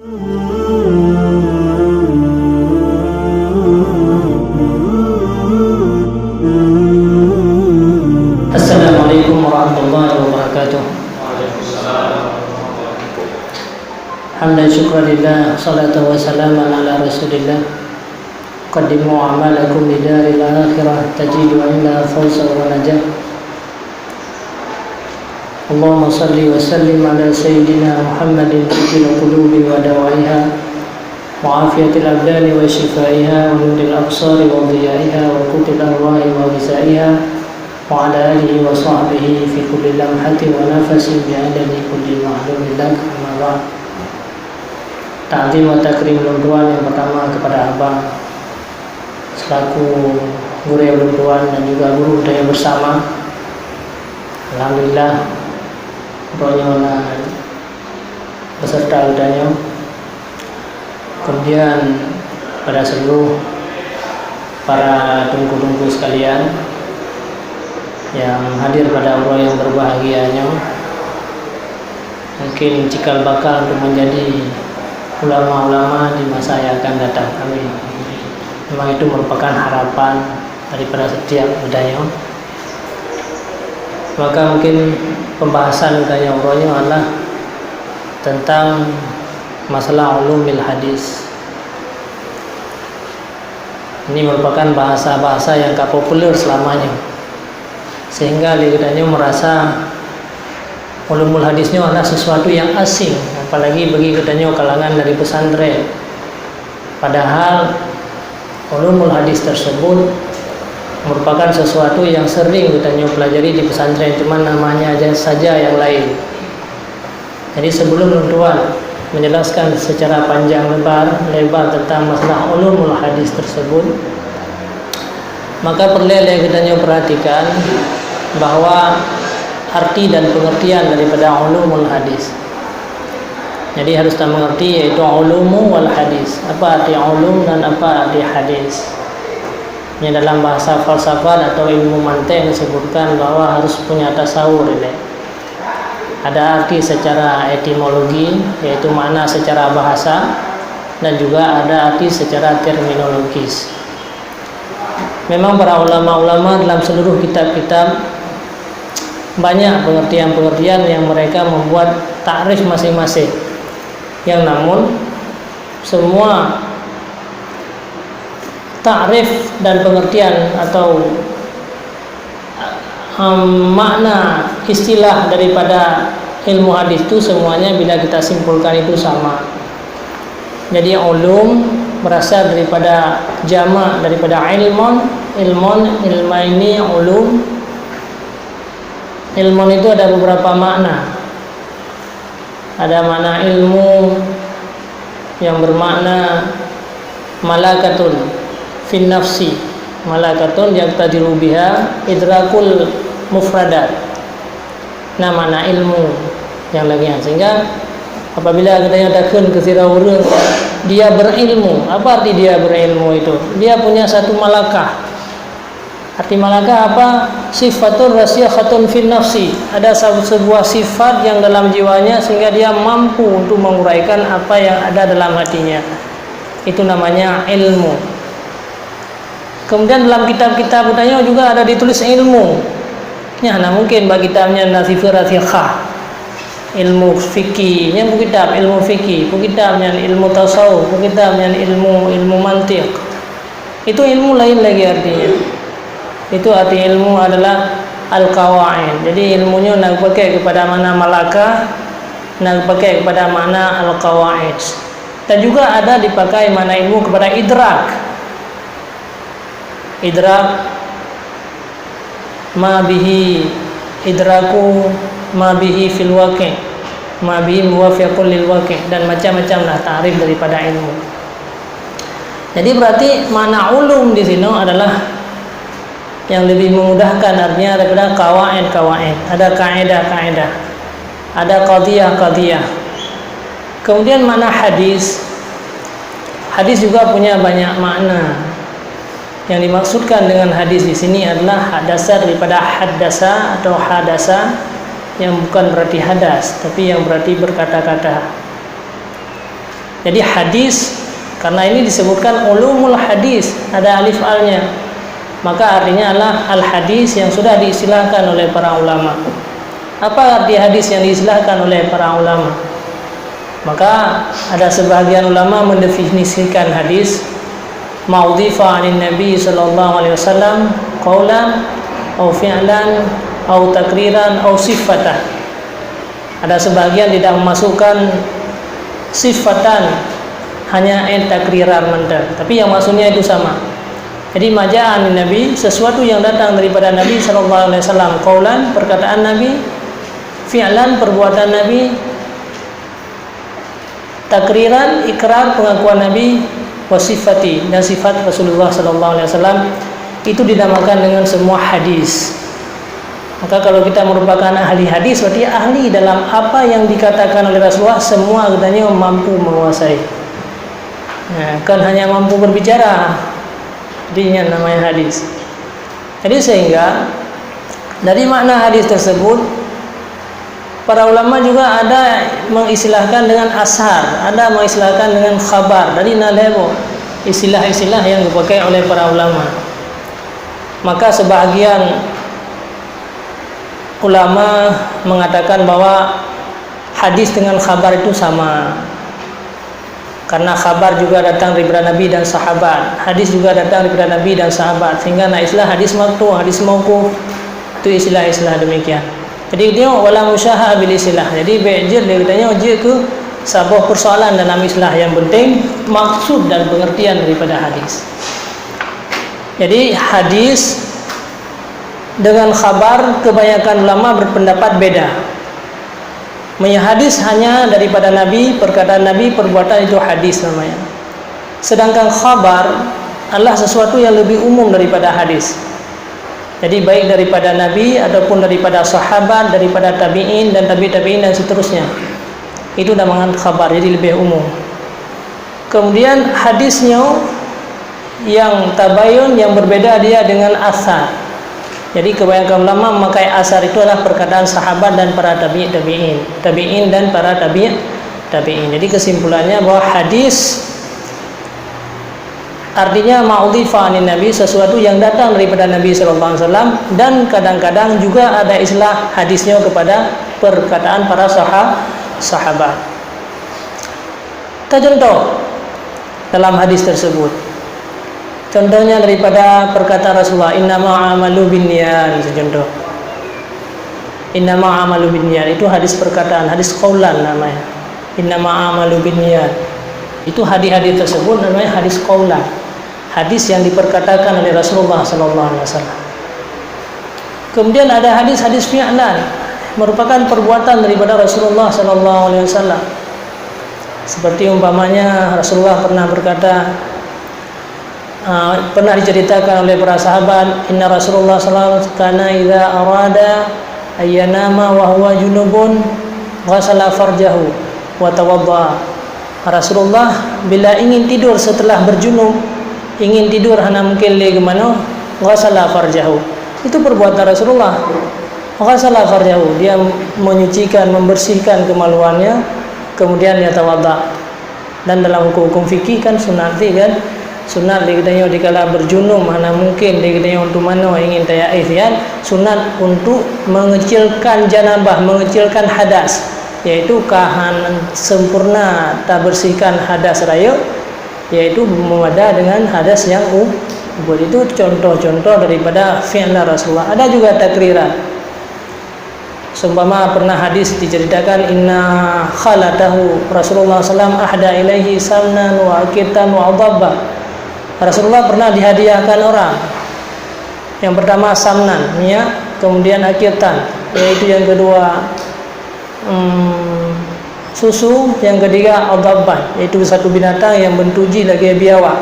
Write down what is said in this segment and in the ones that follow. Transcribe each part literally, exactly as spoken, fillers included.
السلام عليكم ورحمة الله وبركاته. حمدا شكرا لله، صلاة وسلاما على رسول الله. قدموا أعمالكم لدار الآخرة تجدوا عندها فوزا ونجاة. اللهم صل وسلم على سيدنا محمد طب القلوب ودوائها، وعافية الأبدان وشفائها، ونور الأبصار وضيائها، وقوت الأرواح وغذائها، وعلى آله وصحبه في كل لمحة ونفس بعدد كل معلوم لك، أما بعد. Takzim wa takrim lôn tuan nyang pertama kepada abang selaku gurée lôn tuan dan juga guru geutanyoe bersama. Alhamdulillah, droeneuh na beserta geutanyoe. Kemudian pada seluruh para teungku-teungku sekalian yang hadir pada uroe yang berbahagia nyoe, mungkin cikal bakal untuk menjadi ulama-ulama di masa yang akan datang. Amin. Memang itu merupakan harapan daripada setiap geutanyoe. Maka mungkin pembahasan geutanyoe uroe nyoe adalah tentang masalah ulumil hadis. Ini merupakan bahasa-bahasa yang ka populer selama nyoe. Sehingga lé geutanyoe merasa ulumul hadis nyoe adalah sesuatu yang asing, apalagi bagi geutanyoe kalangan dari pesantren. Padahal ulumul hadis tersebut merupakan sesuatu yang sering geutanyoe pelajari di pesantren, cuma namanya aja saja yang lain. Jadi, sebelum lôn tuan menjelaskan secara panjang lebar, lebar tentang masalah ulumul hadis tersebut, maka peureulée lé geutanyoe perhatikan bahwa arti dan pengertian daripada ulumul hadis. Jadi, harus kita mengerti, yaitu ulumu wal hadis. Apa arti ulum dan apa arti hadis? Ini dalam bahasa falsafat atau ilmu mantek disebutkan bahwa harus punya tasawur, ya. Ada arti secara etimologi, yaitu makna secara bahasa, dan juga ada arti secara terminologis. Memang para ulama-ulama dalam seluruh kitab-kitab banyak pengertian-pengertian yang mereka membuat takrif masing-masing. Yang namun semua takrif dan pengertian atau, em, makna istilah daripada ilmu hadis itu semuanya bila kita simpulkan itu sama. Jadi ulum berasal daripada jamak daripada ilmun, ilmun, ilmaini, ulum. Ilmun itu ada beberapa makna. Ada makna ilmu yang bermakna malakatun fin nafsi, malakatun yaqtadiru biha idrakul mufradat. Nah, makna ilmu yang lagi nyan. Sehingga apabila geutanyoe takheun keu sidroe ureuëng, dia berilmu. Apa arti dia berilmu itu? Dia punya satu malakah. Arti malakah apa? Sifatun rasikhatun fin nafsi. Ada sa-, sebuah sifat yang dalam jiwanya sehingga dia mampu untuk menguraikan apa yang ada dalam hatinya. Itu namanya ilmu. Kemudian dalam kitab-kitab geutanyoe juga ada ditulis ilmu. Nyan hana mungkin bak kitab nyan na sifat rasikhah. Ilmu fikih, nyan buku kitab ilmu fikih, buku kitab nyan ilmu tasawuf, buku kitab nyan ilmu, ilmu mantiq. Itu ilmu lain lagi artinya. Itu arti ilmu adalah al-qawaid. Jadi ilmunyo na dipakai kepada makna malakah, na dipakai kepada makna al-qawaid. Dan juga ada dipakai makna ilmu kepada idrak. Idrak, ma bihi idraku, ma bihi fil waqi', ma bihi muwafiqun lil waqi', dan macam-macam lah takrif daripada ilmu. Jadi berarti makna ulum di sini adalah yang lebih memudahkan artinya daripada qawaid-qawaid. Ada kaidah-kaidah. Ada qadiyah-qadiyah. Kemudian makna hadis. Hadis juga punya banyak makna. Yang dimaksudkan dengan hadis di sini adalah hadasa daripada haddasa atau hadasa yang bukan berarti hadas, tapi yang berarti berkata-kata. Jadi hadis, karena ini disebutkan ulumul hadis, ada alif alnya, maka artinya adalah al-hadis yang sudah diistilahkan oleh para ulama. Apa arti hadis yang diistilahkan oleh para ulama? Maka ada sebahagian ulama mendefinisikan hadis, ma udhifa anin Nabi sallallahu alaihi wasallam qaulan au fi'lan au takriran au sifatan. Ada sebahagian tidak memasukkan sifatan, hanya eh takriran mantap. Tapi yang maksudnya itu sama. Jadi ma jaa anin Nabi, sesuatu yang datang daripada Nabi sallallahu alaihi wasallam, qaulan, perkataan Nabi, fi'lan, perbuatan Nabi, takriran, ikrar, pengakuan Nabi, wa sifati, dan sifat Rasulullah sallallahu alaihi wasallam, itu dinamakan dengan semua hadis. Maka kalau kita merupakan ahli hadis, berarti ahli dalam apa yang dikatakan oleh Rasulullah, semua geutanyoe mampu menguasai. Nah, kan hanya mampu berbicara, jadi nyan namanya hadis. Jadi sehingga dari makna hadis tersebut, para ulama juga ada mengistilahkan dengan asar, ada mengistilahkan dengan khabar. Jadi na lhèe boh istilah-istilah yang dipakai oleh para ulama. Maka sebahagian ulama mengatakan bahwa hadis dengan khabar itu sama. Karena khabar juga datang daripada Nabi dan sahabat, hadis juga datang daripada Nabi dan sahabat, sehingga na istilah hadis maqtu', hadis mauquf. Itu istilah-istilah demikian. Jadi dia wala musyahah bil istilah. Jadi bèk jeuet lé geutanyoe jeuet keu saboh persoalan dalam istilah, yang penting maksud dan pengertian daripada hadis. Jadi hadis dengan khabar kebanyakan ulama berpendapat beda. Meunyoe hadis hanya daripada Nabi, perkataan Nabi, perbuatan, itu hadis namanya. Sedangkan khabar adalah sesuatu yang lebih umum daripada hadis. Jadi baik daripada Nabi ataupun daripada sahabat, daripada tabi'in dan tabi' tabi'in dan seterusnya. Itu dinamakan khabar, jadi lebih umum. Kemudian hadis nyoe yang tabayun, yang berbeda dia dengan asar. Jadi kebanyakan ulama memakai asar itu adalah perkataan sahabat dan para tabi' tabi'in, tabi'in dan para tabi' tabi'in. Jadi kesimpulannya bahwa hadis artinya ma udhifa anin Nabi, sesuatu yang datang daripada Nabi sallallahu alaihi wasallam, dan kadang-kadang juga ada istilah hadis nyoe kepada perkataan para saha-, sahabat. Contoh dalam hadis tersebut. Contohnya daripada perkataan Rasulullah, "Innama amalu binniyat," contoh. "Innama amalu binniyat," itu hadis perkataan, hadis qaulan namanya. "Innama amalu binniyat." Itu hadis-hadis tersebut namanya hadis qaulan. Hadis yang diperkatakan oleh Rasulullah sallallahu alaihi wasallam. Kemudian ada hadis-hadis fi'lan, merupakan perbuatan daripada Rasulullah sallallahu alaihi wasallam. Seperti umpamanya Rasulullah pernah berkata, ah, pernah diceritakan oleh para sahabat, "Inna Rasulullah sallallahu alaihi wasallam kana idza arada ayyanama wa huwa junubun ghasala farjahu wa tawadda." Rasulullah bila ingin tidur setelah berjunub, ingin tidur hana mungkin lé geumanoe, ghasala farjahu. Itu perbuatan Rasulullah. Ghasala farjahu, dia menyucikan, membersihkan kemaluannya, kemudian dia tawadda. Dan dalam hukum-hukum fikih kan sunat sih kan? Sunat lé geutanyoe dikala berjunub, hana mungkin lé geutanyoe untuk manoe ingin tayaéh siat, sunat untuk mengecilkan janabah, mengecilkan hadas, yaitu ka han sempurna tabersihkan hadas rayeuk, yaitu meumada dengan hadas nyang u-, ubit. Itu contoh-contoh daripada fi'lan Rasulullah. Ada juga takriran. Seumpama pernah hadis diceritakan, "Inna khalatahu Rasulullah sallam ahda ilaihi samnan wa aqitan wa adabba." Rasulullah pernah dihadiahkan orang. Yang pertama samnan, minyak, kemudian aqitan, yaitu yang kedua, hmm, susu, yang ketiga adabban, yaitu satu binatang yang bentuk jih lagèe biawak.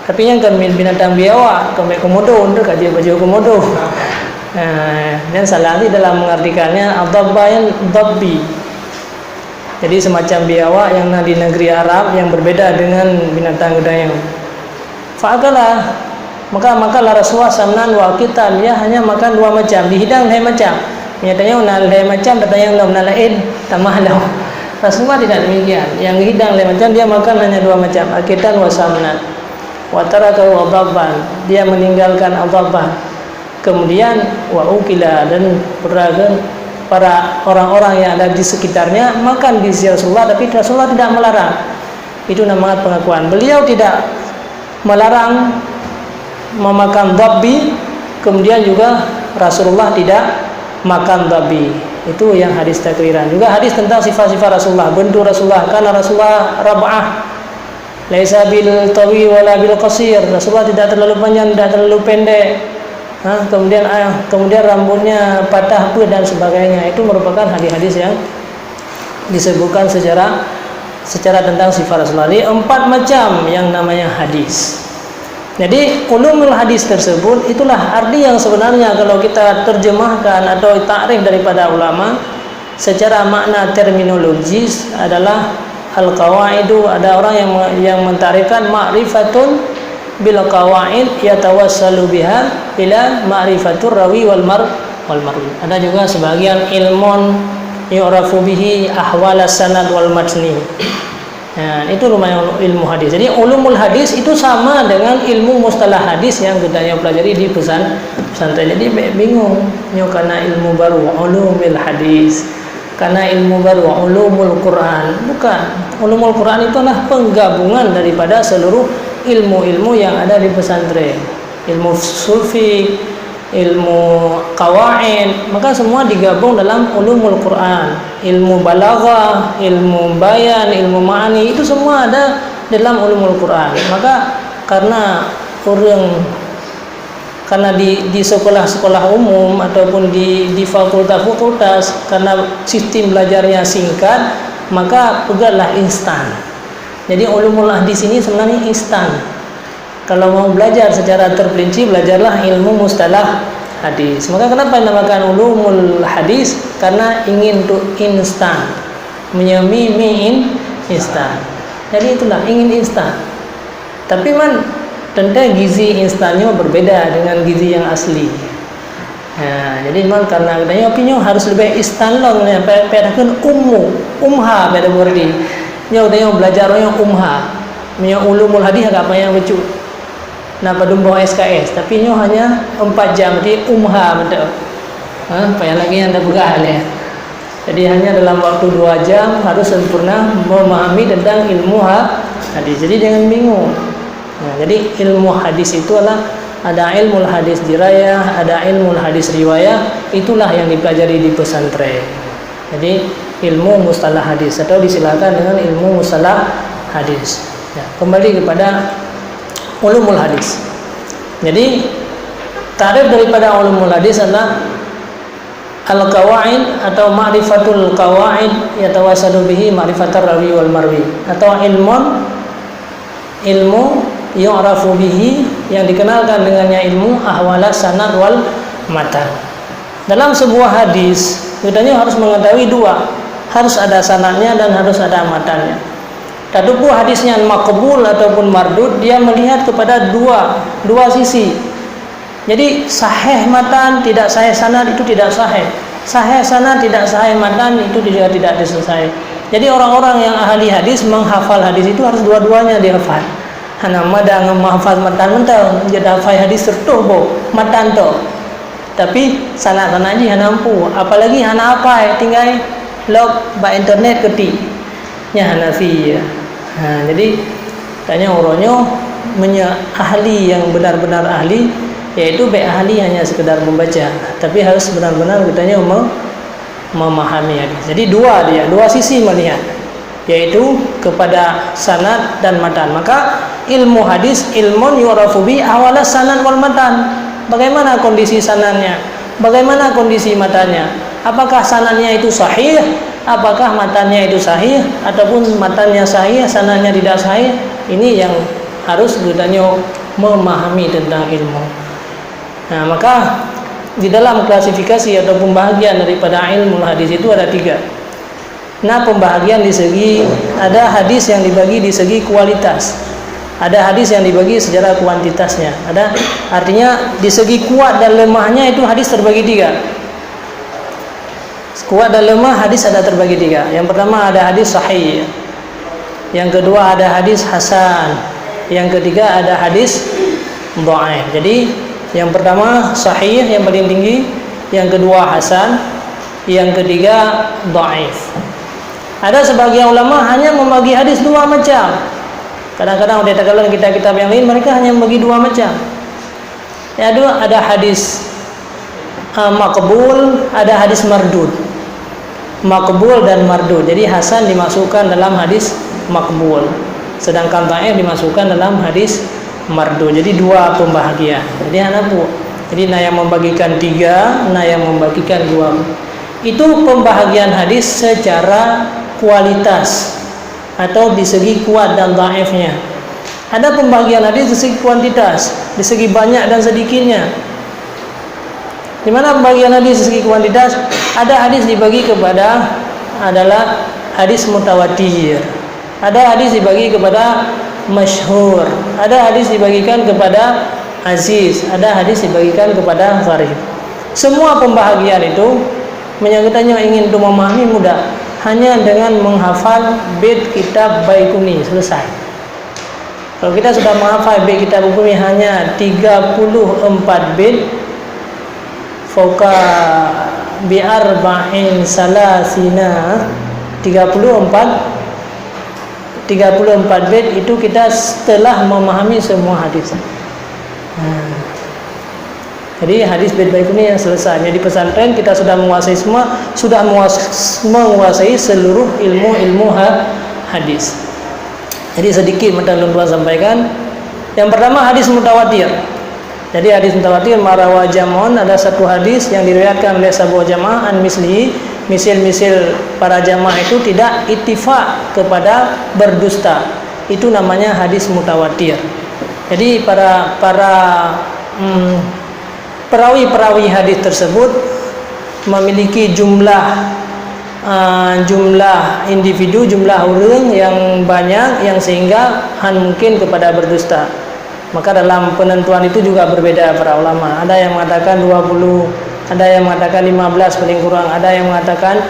Tapi nyan kan bin-, binatang biawak, kon bèk komodo, untuk ka jeuet bak jih komodo. Nah, nyan salah sih dalam mengartikannya, adabba nyan dabbi. Jadi semacam biawak yang na di negeri Arab yang berbeda dengan binatang geutanyoe. Fa akala, maka makanlah Rasulullah samnan wa aqitan, dia hanya makan dua macam, dihidang lhèe macam. Meunyo tanyoe na lhèe macam, tatanyong lom na laén, tamah lom. Rasulullah tidak demikian. Yang hidang lé macam, dia makan hanya dua macam, aqitan wa samnan. Wa tarakahu adabban, dia meninggalkan adabban. Kemudian wa ukila, dan para, para orang-orang yang ada di sekitarnya makan di sisi Rasulullah, tapi Rasulullah tidak melarang. Itu namanya pengakuan. Beliau tidak melarang memakan dabbi, kemudian juga Rasulullah tidak makan dabbi. Itu yang hadis takriran. Juga hadis tentang sifat-sifat Rasulullah, bentuk Rasulullah, karena Rasulullah rab'ah, laisa bil tawi wala bil qasir. Rasulullah tidak terlalu panjang, tidak terlalu pendek. Ha, kemudian, ah, kemudian rambutnya patah pun dan sebagainya. Itu merupakan hadis-hadis yang disebutkan secara, secara tentang sifat Rasulullah. Jadi, empat macam yang namanya hadis. Jadi, ulumul hadis tersebut, itulah arti yang sebenarnya kalau kita terjemahkan atau takrif daripada ulama, secara makna terminologis adalah al-qawaidu, ada orang yang me-, yang mentakrifkan ma'rifatun bil qawaid yatawassalu biha ila ma'rifatur rawi wal mar-, wal marwi. Ada juga sebahagian ilmun yu'rafu bihi ahwala sanad wal matni. Nah, itu lumayan ilmu hadis. Jadi, ulumul hadis itu sama dengan ilmu mustalah hadis yang kita yang pelajari di pesan-, pesantren. Jadi, be-, bingung. Nyoe karena ilmu baru, ulumul hadis. Karena ilmu baru, ulumul Quran. Bukan. Ulumul Quran itu adalah penggabungan daripada seluruh ilmu-ilmu yang ada di pesantren. Ilmu sufi, ilmu qawaid, maka semua digabung dalam ulumul Quran. Ilmu balaghah, ilmu bayan, ilmu ma'ani, itu semua ada dalam ulumul Quran. Maka karena ureuëng, karena di, di sekolah-sekolah umum ataupun di, di fakultas-fakultas, karena sistem belajarnya singkat, maka peugahlah instan. Jadi ulumul hadis ini sebenarnya instan. Kalau mau belajar secara terperinci, belajarlah ilmu mustalah hadis. Maka kenapa dinamakan ulumul hadis? Karena ingin tu instan. Menyemi mi in-, instan. Jadi itulah, ingin instan. Tapi man, tentu gizi instannya berbeda dengan gizi yang asli. Ha, jadi memang karena geutanyoe pih nyoe harus leubeh instan lom, ya, payah, payah takheun ummu, umha payah tapeugah di. Nyoe geutanyoe belajar nyoe umha. Meunyoe ulumul hadis agak payah bacut. Na padum boh S K S, tapi nyoe hanya empat jam, jadi umha mantap. Ha, payah lagi nyang tapeugah lé. Jadi hanya dalam waktu dua jam harus sempurna memahami tentang ilmu ha-, hadis. Jadi jangan bingung. Nah, jadi ilmu hadis itu adalah ada ilmu hadis dirayah, ada ilmu hadis riwayah, itulah yang dipelajari di pesantren. Jadi ilmu mustalah hadis atau disilakan dengan ilmu mustalah hadis. Ya, kembali kepada ulumul hadis. Jadi takrif daripada ulumul hadis adalah al-qawaid atau ma'rifatul qawaid yatawassalu bihi ma'rifatar rawi wal marwi, atau ilmun, ilmu yu'rafu bihi, yang dikenalkan dengannya ilmu ahwala sanad wal matan. Dalam sebuah hadis, geutanyoe harus mengetahui dua, harus ada sanadnya dan harus ada matannya. Tatupeue hadis nyan makbul ataupun mardud, dia melihat kepada dua, dua sisi. Jadi sahih matan tidak sahih sanad itu tidak sahih. Sahih sanad tidak sahih matan itu juga tidak sahih. Jadi orang-orang yang ahli hadis menghafal hadis itu harus dua-duanya dihafal. Hana mada ngon menghafal matan mantong, jadi hafal hadis seratus boh matan tu. Tapi sanad-sanad jih hana mampu, apalagi hana apai, tinggai lok bak internet ketik. Nyan hana fi. Ha, jadi tanyoe uroe nyoe meunyoe ahli yang benar-benar ahli, yaitu bék ahli hanya sekedar membaca, tapi harus benar-benar geutanyoe me-, memahami hadis. Jadi dua dia, dua sisi melihat, yaitu kepada sanad dan matan. Maka ilmu hadis, ilmun yu'rafu bi ahwala sanad wal matan. Bagaimana kondisi sanadnya? Bagaimana kondisi matannya? Apakah sanadnya itu sahih? Apakah matannya itu sahih? Ataupun matannya sahih, sanadnya tidak sahih? Ini yang harus geutanyoe memahami tentang ilmu. Nah, maka di dalam klasifikasi atau pembahagian daripada ilmu hadis itu ada tiga. Nah, pembahagian di segi, ada hadis yang dibagi di segi kualitas, ada hadis yang dibagi secara kuantitasnya. Ada, artinya di segi kuat dan lemahnya itu hadis terbagi tiga. Kuat dan lemah hadis ada terbagi tiga. Yang pertama ada hadis sahih. Yang kedua ada hadis hasan. Yang ketiga ada hadis dhaif. Jadi, yang pertama sahih yang paling tinggi, yang kedua hasan, yang ketiga dhaif. Ada sebagian ulama hanya membagi hadis dua macam. Kadang-kadang, di takalon kitab-kitab yang lain, mereka hanya membagi dua macam. Yaitu ada hadis, ah, maqbul, ada hadis mardud. Maqbul dan mardud. Jadi, hasan dimasukkan dalam hadis maqbul, sedangkan dhaif dimasukkan dalam hadis mardud. Jadi, dua pembahagian. Jadi, hana pu-, jadi, na yang membagikan tiga, na yang membagikan dua. Itu pembahagian hadis secara kualitas atau di segi kuat dan dhaifnya. Ada pembahagian hadis di segi kuantitas, di segi banyak dan sedikitnya. Di mana pembahagian hadis di segi kuantitas? Ada hadis dibagi kepada, adalah hadis mutawatir. Ada hadis dibagi kepada masyhur. Ada hadis dibagikan kepada aziz. Ada hadis dibagikan kepada gharib. Semua pembahagian itu, meunyoe geutanyoe ingin untuk memahami, mudah. Hanya dengan menghafal bait kitab Baiquni, selesai. Kalau kita sudah menghafal bait kitab Baiquni hanya tiga puluh empat bait, fauqa bi arba'in salasina, tiga puluh empat, tiga puluh empat bait itu kita telah memahami semua hadis. Nah. Jadi, hadis bait Baiquni yang selesai. Jadi, di pesantren kita sudah menguasai semua, sudah menguas-, menguasai seluruh ilmu-ilmu ha-, hadis. Jadi, sedikit mantong lôn tuan sampaikan. Yang pertama, hadis mutawatir. Jadi, hadis mutawatir, ma rawa jam'un, ada satu hadis yang diriwayatkan oleh saboh jamaah, an mislihi, misil-misil para jamaah itu tidak ittifaq kepada berdusta. Itu namanya hadis mutawatir. Jadi, para, para, mm, perawi-perawi hadis tersebut memiliki jumlah, ah, jumlah individu, jumlah ureuëng yang banyak, yang sehingga han mungkin kepada berdusta. Maka, dalam penentuan itu juga berbeda para ulama. Ada yang mengatakan dua puluh, ada yang mengatakan lima belas paling kurang, ada yang mengatakan,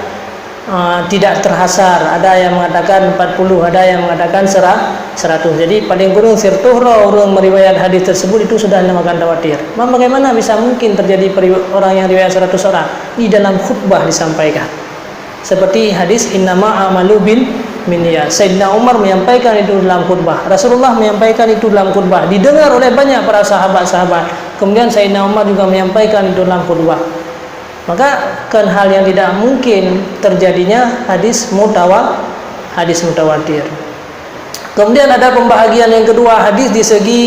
ah, tidak terhasar, ada yang mengatakan empat puluh, ada yang mengatakan sera-, seratus. Jadi, paling kurang seratus droe ureuëng meriwayat hadis tersebut itu sudah dinamakan tawatir. Ma-, bagaimana bisa mungkin terjadi periw-, orang yang riwayat seratus orang? Di dalam khutbah disampaikan. Seperti hadis, "Innama amalu bin, bin niyat." Sayyidina Umar menyampaikan itu dalam khutbah. Rasulullah menyampaikan itu dalam khutbah. Didengar oleh banyak para sahabat-sahabat. Kemudian Sayyidina Umar juga menyampaikan itu dalam khutbah. Maka, kan hal yang tidak mungkin terjadinya hadis mutawa-, hadis mutawatir. Kemudian ada pembahagian yang kedua, hadis di segi,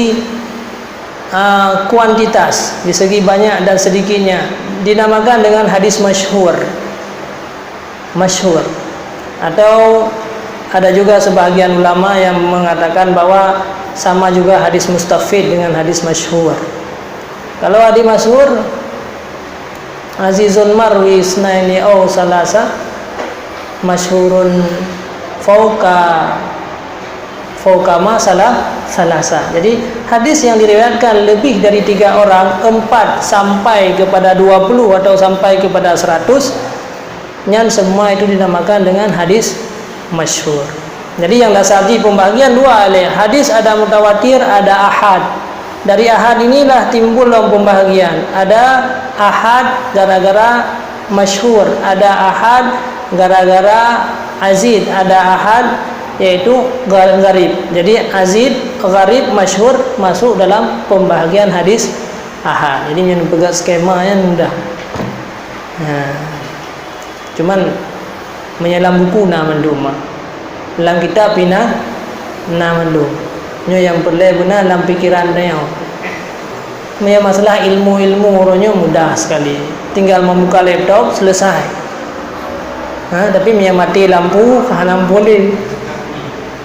ah, kuantitas, di segi banyak dan sedikitnya, dinamakan dengan hadis masyhur. Masyhur. Atau ada juga sebahagian ulama yang mengatakan bahwa sama juga hadis mustafid dengan hadis masyhur. Kalau hadis masyhur, azizun marwi isnaini au salasa, masyhurun fauqa, fauqa ma sala-, salasa. Jadi, hadis yang diriwayatkan lebih dari tiga orang, empat sampai kepada dua puluh atau sampai kepada seratus, nyan semua itu dinamakan dengan hadis masyhur. Jadi, yang dasar jih pembahagian dua lé. Hadis ada mutawatir, ada ahad. Dari ahad inilah timbul lom pembahagian. Ada ahad gara-gara masyhur, ada ahad gara-gara aziz, ada ahad yaitu gar-, gharib. Jadi, aziz, gharib, masyhur masuk dalam pembahagian hadis ahad. Jadi, nyan peugah skema nyan mudah. Nah. Cuman, meunyoe lam buku na mandum, lam kitab pih na, na mandum. Nyoe nyang peureulée beuna lam pikeran tanyoe. Meunyoe masalah ilmu-ilmu uroe nyoe mudah sekali. Tinggal membuka laptop, selesai. Ha, tapi meunyoe mati lampu, ka hana muphom lé.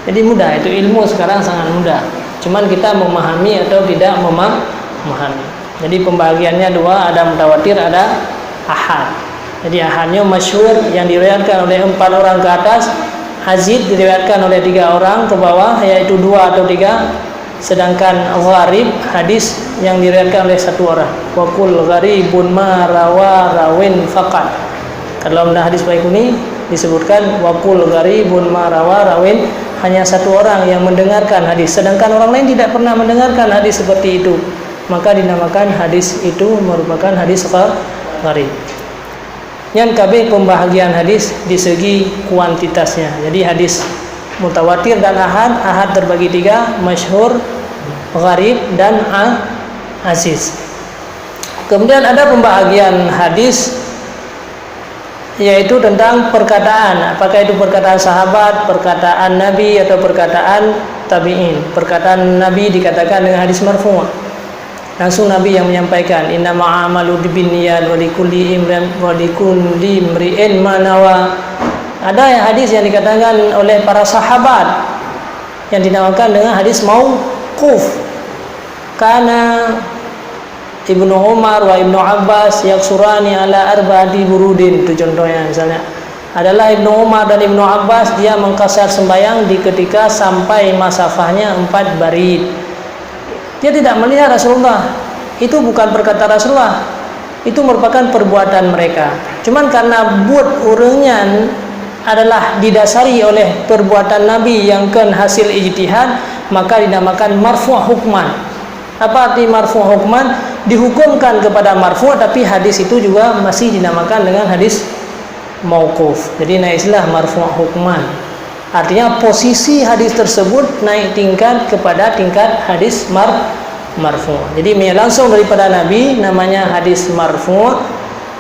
Jadi mudah, itu ilmu sekarang sangat mudah. Cuman kita memahami atau tidak mema-, memahami. Jadi, pembahagiannya dua, ada mutawatir, ada ahad. Jadi, ahad nyoe masyhur yang diriwayatkan oleh empat orang ke atas, aziz diriwayatkan oleh tiga orang ke bawah, yaitu dua atau tiga, sedangkan gharib hadis yang diriwayatkan oleh satu orang. Wa qul gharibun ma rawa rawin faqat. Dalam hadis Baiquni disebutkan, "Wa qul gharibun ma rawa rawin," hanya satu orang yang mendengarkan hadis, sedangkan orang lain tidak pernah mendengarkan hadis seperti itu, maka dinamakan hadis itu merupakan hadis gha-, gharib. Nyan kabeh pembahagian hadis di segi kuantitasnya. Jadi hadis mutawatir dan ahad, ahad terbagi tiga, masyhur, gharib, dan a-, aziz. Kemudian ada pembahagian hadis, yaitu tentang perkataan, apakah itu perkataan sahabat, perkataan Nabi, atau perkataan tabi'in. Perkataan Nabi dikatakan dengan hadis marfu'. Langsung Nabi yang menyampaikan, "Innama a'malu binniyat wa likulli imrin, wa likulli imri'in ma nawa." Ada yang hadis yang dikatakan oleh para sahabat yang dinamakan dengan hadis mauquf. Kana Ibnu Umar wa Ibnu Abbas yaksurani ala arba'ati burudin, itu contohnya misalnya. Adalah Ibnu Umar dan Ibnu Abbas, dia mengkasar sembahyang di ketika sampai masafahnya empat barid. Dia tidak melihat Rasulullah. Itu bukan perkataan Rasulullah. Itu merupakan perbuatan mereka. Cuman karena buet ureuëng nyan adalah didasari oleh perbuatan Nabi yang kon hasil ijtihad, maka dinamakan marfu' hukman. Apa arti marfu' hukman? Dihukumkan kepada marfu', tapi hadis itu juga masih dinamakan dengan hadis mauquf. Jadi, na istilah marfu' hukman. Artinya, posisi hadis tersebut naik tingkat kepada tingkat hadis mar-, marfu'. Jadi, meunyo langsung daripada Nabi, namanya hadis marfu'.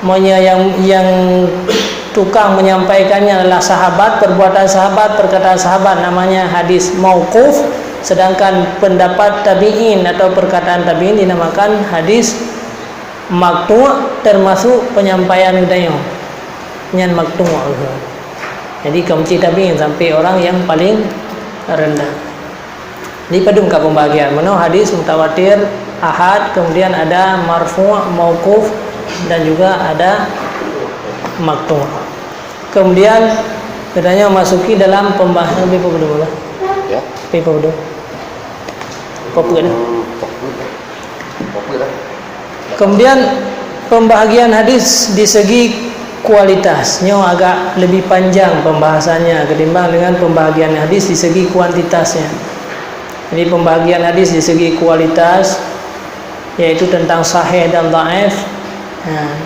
Meunyo yang, yang tukang menyampaikannya adalah sahabat, perbuatan sahabat, perkataan sahabat, namanya hadis mauquf. Sedangkan pendapat tabi'in atau perkataan tabi'in dinamakan hadis maqtu', termasuk penyampaian geutanyoe. Nyan maqtu'. Jadi, kon cit tabi'in, sampai orang yang paling rendah. Jadi, padum ka pembagian. Meunoe hadis mutawatir, ahad, kemudian ada marfu', mauquf, dan juga ada maqtu'. Kemudian, geutanyoe masuki dalam pembahasan, lebih apa dulu lah? Ya. Lebih apa dulu? Apa apa dah? Hmm, apa apa dah? Apa apa dah? Kemudian, pembahagian hadis di segi kualitas. Nyoe agak lebih panjang pembahasannya ketimbang dengan pembahagian hadis di segi kuantitasnya. Jadi, pembahagian hadis di segi kualitas, yaitu tentang sahih dan dhaif. Ha.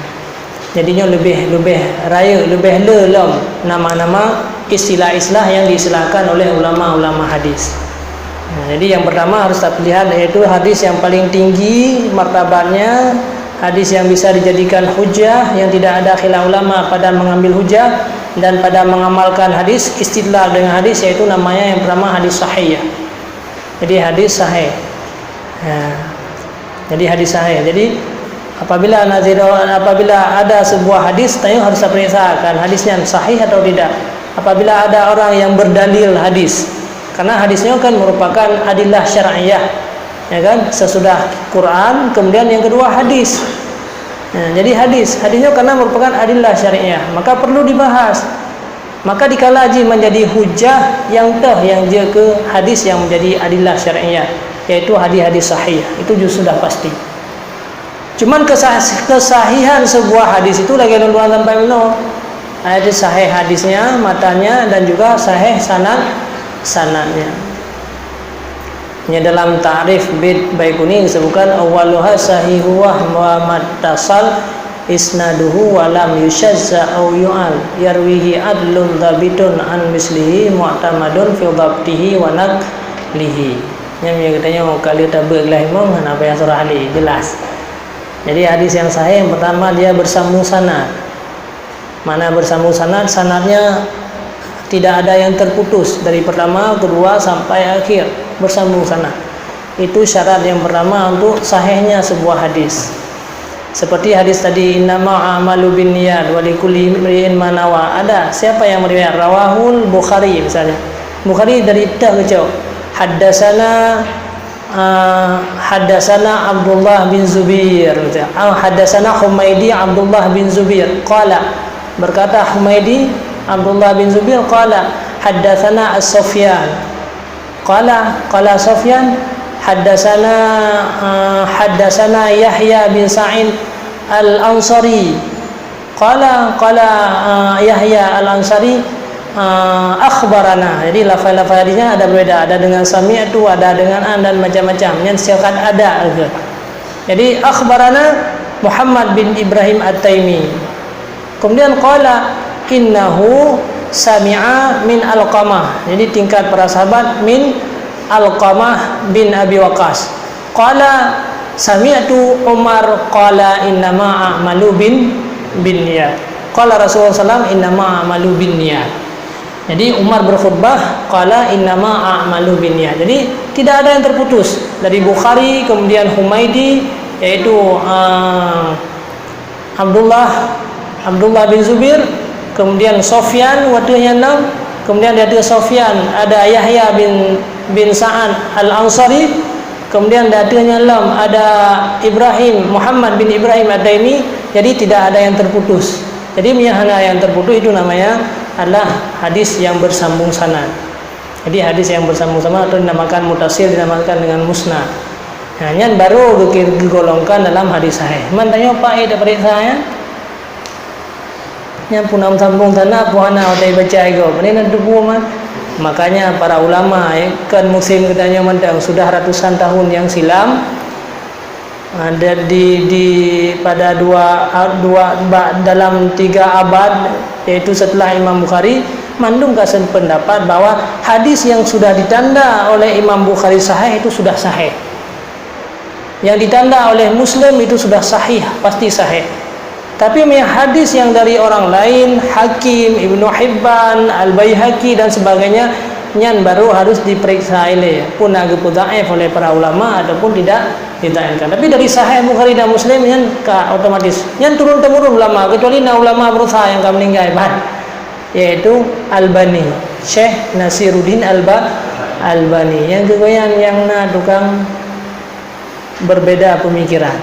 Jadi, nyoe leubeh, leubeh rayeuk, leubeh le lom nama-nama istilah-istilah yang diistilahkan oleh ulama-ulama hadis. Nah, jadi yang pertama harus kita lihat, yaitu hadis yang paling tinggi martabatnya, hadis yang bisa dijadikan hujah, yang tidak ada khilaf ulama pada mengambil hujah dan pada mengamalkan hadis, istidlal dengan hadis, yaitu namanya yang pertama hadis sahih. Jadi hadis sahih. Ya. Jadi hadis sahih. Jadi apabila naziro, apabila ada sebuah hadis, tanyoe harus periksakan hadis nyan sahih atau tidak. Apabila ada orang yang berdalil hadis, karena hadis nyoe kan merupakan adillah syar'iyah, ya kan? Sesudah Quran, kemudian yang kedua hadis. Ya, jadi hadis, hadis nyoe karena merupakan adillah syar'iyah, maka perlu dibahas. Maka dikala jih menjadi hujah, nyang teuh nyang jeuet keu hadis nyang menjadi adillah syar'iyah, yaitu hadis-hadis sahih. Itu ju sudah pasti. Cuman kesah-, kesahihan sebuah hadis itu lagèe lôn tuan sampai meunoe. Yaitu sahih hadisnya, matannya, dan juga sahih sanad, sanadnya. Nya dalam ta'rif bait Baiquni disebutkan, "Awwaluha sahihu wa huwa mattasal isnaduhu wa lam yusyazza au yu'al, yarwihi adlun dhabitun an mislihi mu'tamadun fi dhabtihi wa naqlihi." Nyan meunyo geutanyoe ka lheueh tabeuet glah imong, hana payah surah lé, jelas. Jadi hadis yang sahih yang pertama dia bersambung sanad. Makna bersambung sanad, sanadnya tidak ada yang terputus dari pertama, kedua sampai akhir, bersambung sanad. Itu syarat yang pertama untuk sahihnya sebuah hadis. Seperti hadis tadi, "Innama a'malu binniyat wa likulli imri'in ma nawa." Ada, siapa yang meriwayat? Rawahul Bukhari misalnya. Bukhari dari tah keucok. Haddasana Ah, haddatsana Abdullah bin Zubair, gitu ya. Ah, haddatsana Humaidi Abdullah bin Zubair, qala, berkata Humaidi Abdullah bin Zubair, qala, haddatsana As-Sufyan. Qala, qala Sufyan, haddatsana, ah, haddatsana Yahya bin Sa'id Al-Ansari. Qala, qala, ah, Yahya Al-Ansari, ah, akhbarana. Jadi, lafaz-lafaz hadisnya ada berbeda. Ada dengan sami'tu, ada dengan an, dan macam-macam. Nyan sigat ada ke. Jadi, akhbarana Muhammad bin Ibrahim At-Taimi. Kemudian qala innahu sami'a min Alqamah. Jadi, tingkat para sahabat min Alqamah bin Abi Waqqas. Qala sami'tu Umar qala innama a'malu bin, bin niyat. Qala Rasulullah sallam innama a'malu bin niyat. Jadi, Umar berkhutbah, qala innama a'malu bin niyat. Jadi, tidak ada yang terputus. Dari Bukhari, kemudian Humaidi, yaitu, ah, Abdullah, Abdullah bin Zubair, kemudian Sofyan, wateuh nyan lom, kemudian di ateueh Sofyan ada Yahya bin, bin Sa'ad Al-Ansari, kemudian di ateueh nyan lom ada Ibrahim, Muhammad bin Ibrahim At-Taimi. Jadi, tidak ada yang terputus. Jadi, meunyo hana yang terputus, itu namanya adalah hadis yang bersambung sanad. Jadi, hadis yang bersambung sanad atau dinamakan mutasil, dinamakan dengan musnad. Nah, nyan baru geuki-, geugolongkan dalam hadis sahih. Man tanyoe paéh tapeuriksa nyan. Nyan pun nam sambung sanad, pun hana watée baca igoe. Pane na teupeue man. Makanya para ulama, eh, kon muslim geutanyoe mantong, sudah ratusan tahun yang silam, ah, da-, di, di, pada dua, ah, dua, ba-, dalam tiga abad, yaitu setelah Imam Bukhari, mandum ka sependapat bahwa hadis yang sudah ditanda oleh Imam Bukhari sahih itu sudah sahih. Yang ditanda oleh Muslim itu sudah sahih, pasti sahih. Tapi, meunyo hadis yang dari orang lain, Hakim, Ibnu Hibban, Al-Baihaqi dan sebagainya, nyan baru harus diperiksa ilée, pun na geupeu dhaif oleh para ulama ataupun tidak didhaifkan. Tapi dari sahih Bukhari dan Muslim, nyan ka otomatis. Nyan turun-temurun ulama, kecuali na ulama berusaha nyang ka meninggai, ban, yaitu Albani, Syekh Nasiruddin Alba-, Albani. Nyang keugoyan nyang na tukang berbeda pemikiran.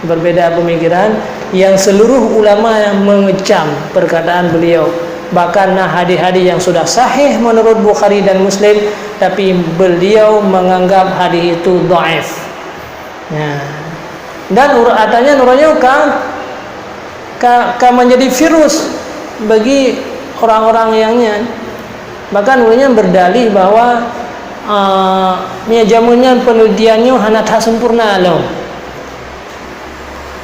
Berbeda pemikiran yang seluruh ulama mengecam perkataan beliau. Bahkan na hadis-hadis yang sudah sahih menurut Bukhari dan Muslim, tapi beliau menganggap hadis itu dhaif. Ya. Dan ur-, katanya nuranya ka, ka, ka menjadi virus bagi orang-orang yang nyan. Bahkan ureuëng nyan berdalih bahwa, eh, ya, jameun nyan penelitian nyoe hana that sempurna lom.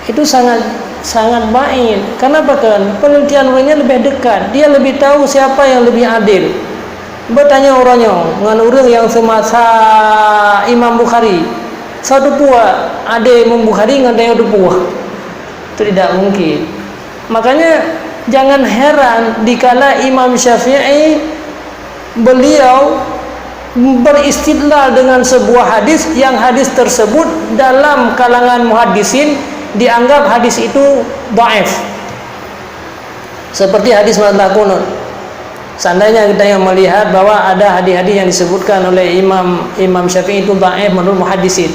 Itu sangat, sangat baik. Kenapa kan? Penelitian ureuëng nyan lebih dekat. Dia lebih tahu siapa yang lebih adil. Bertanya orang nyoe ngon ureuëng yang semasa Imam Bukhari. Satu pua ada Imam Bukhari ngon tanyoe teupeue. Itu tidak mungkin. Makanya, jangan heran dikala Imam Syafi'i, beliau beristidlal dengan sebuah hadis yang hadis tersebut dalam kalangan muhaddisin dianggap hadis itu dhaif. Seperti hadis masalah kunut. Seandainya kita yang melihat bahwa ada hadis-hadis yang disebutkan oleh Imam, Imam Syafi'i itu dhaif menurut muhaddisin.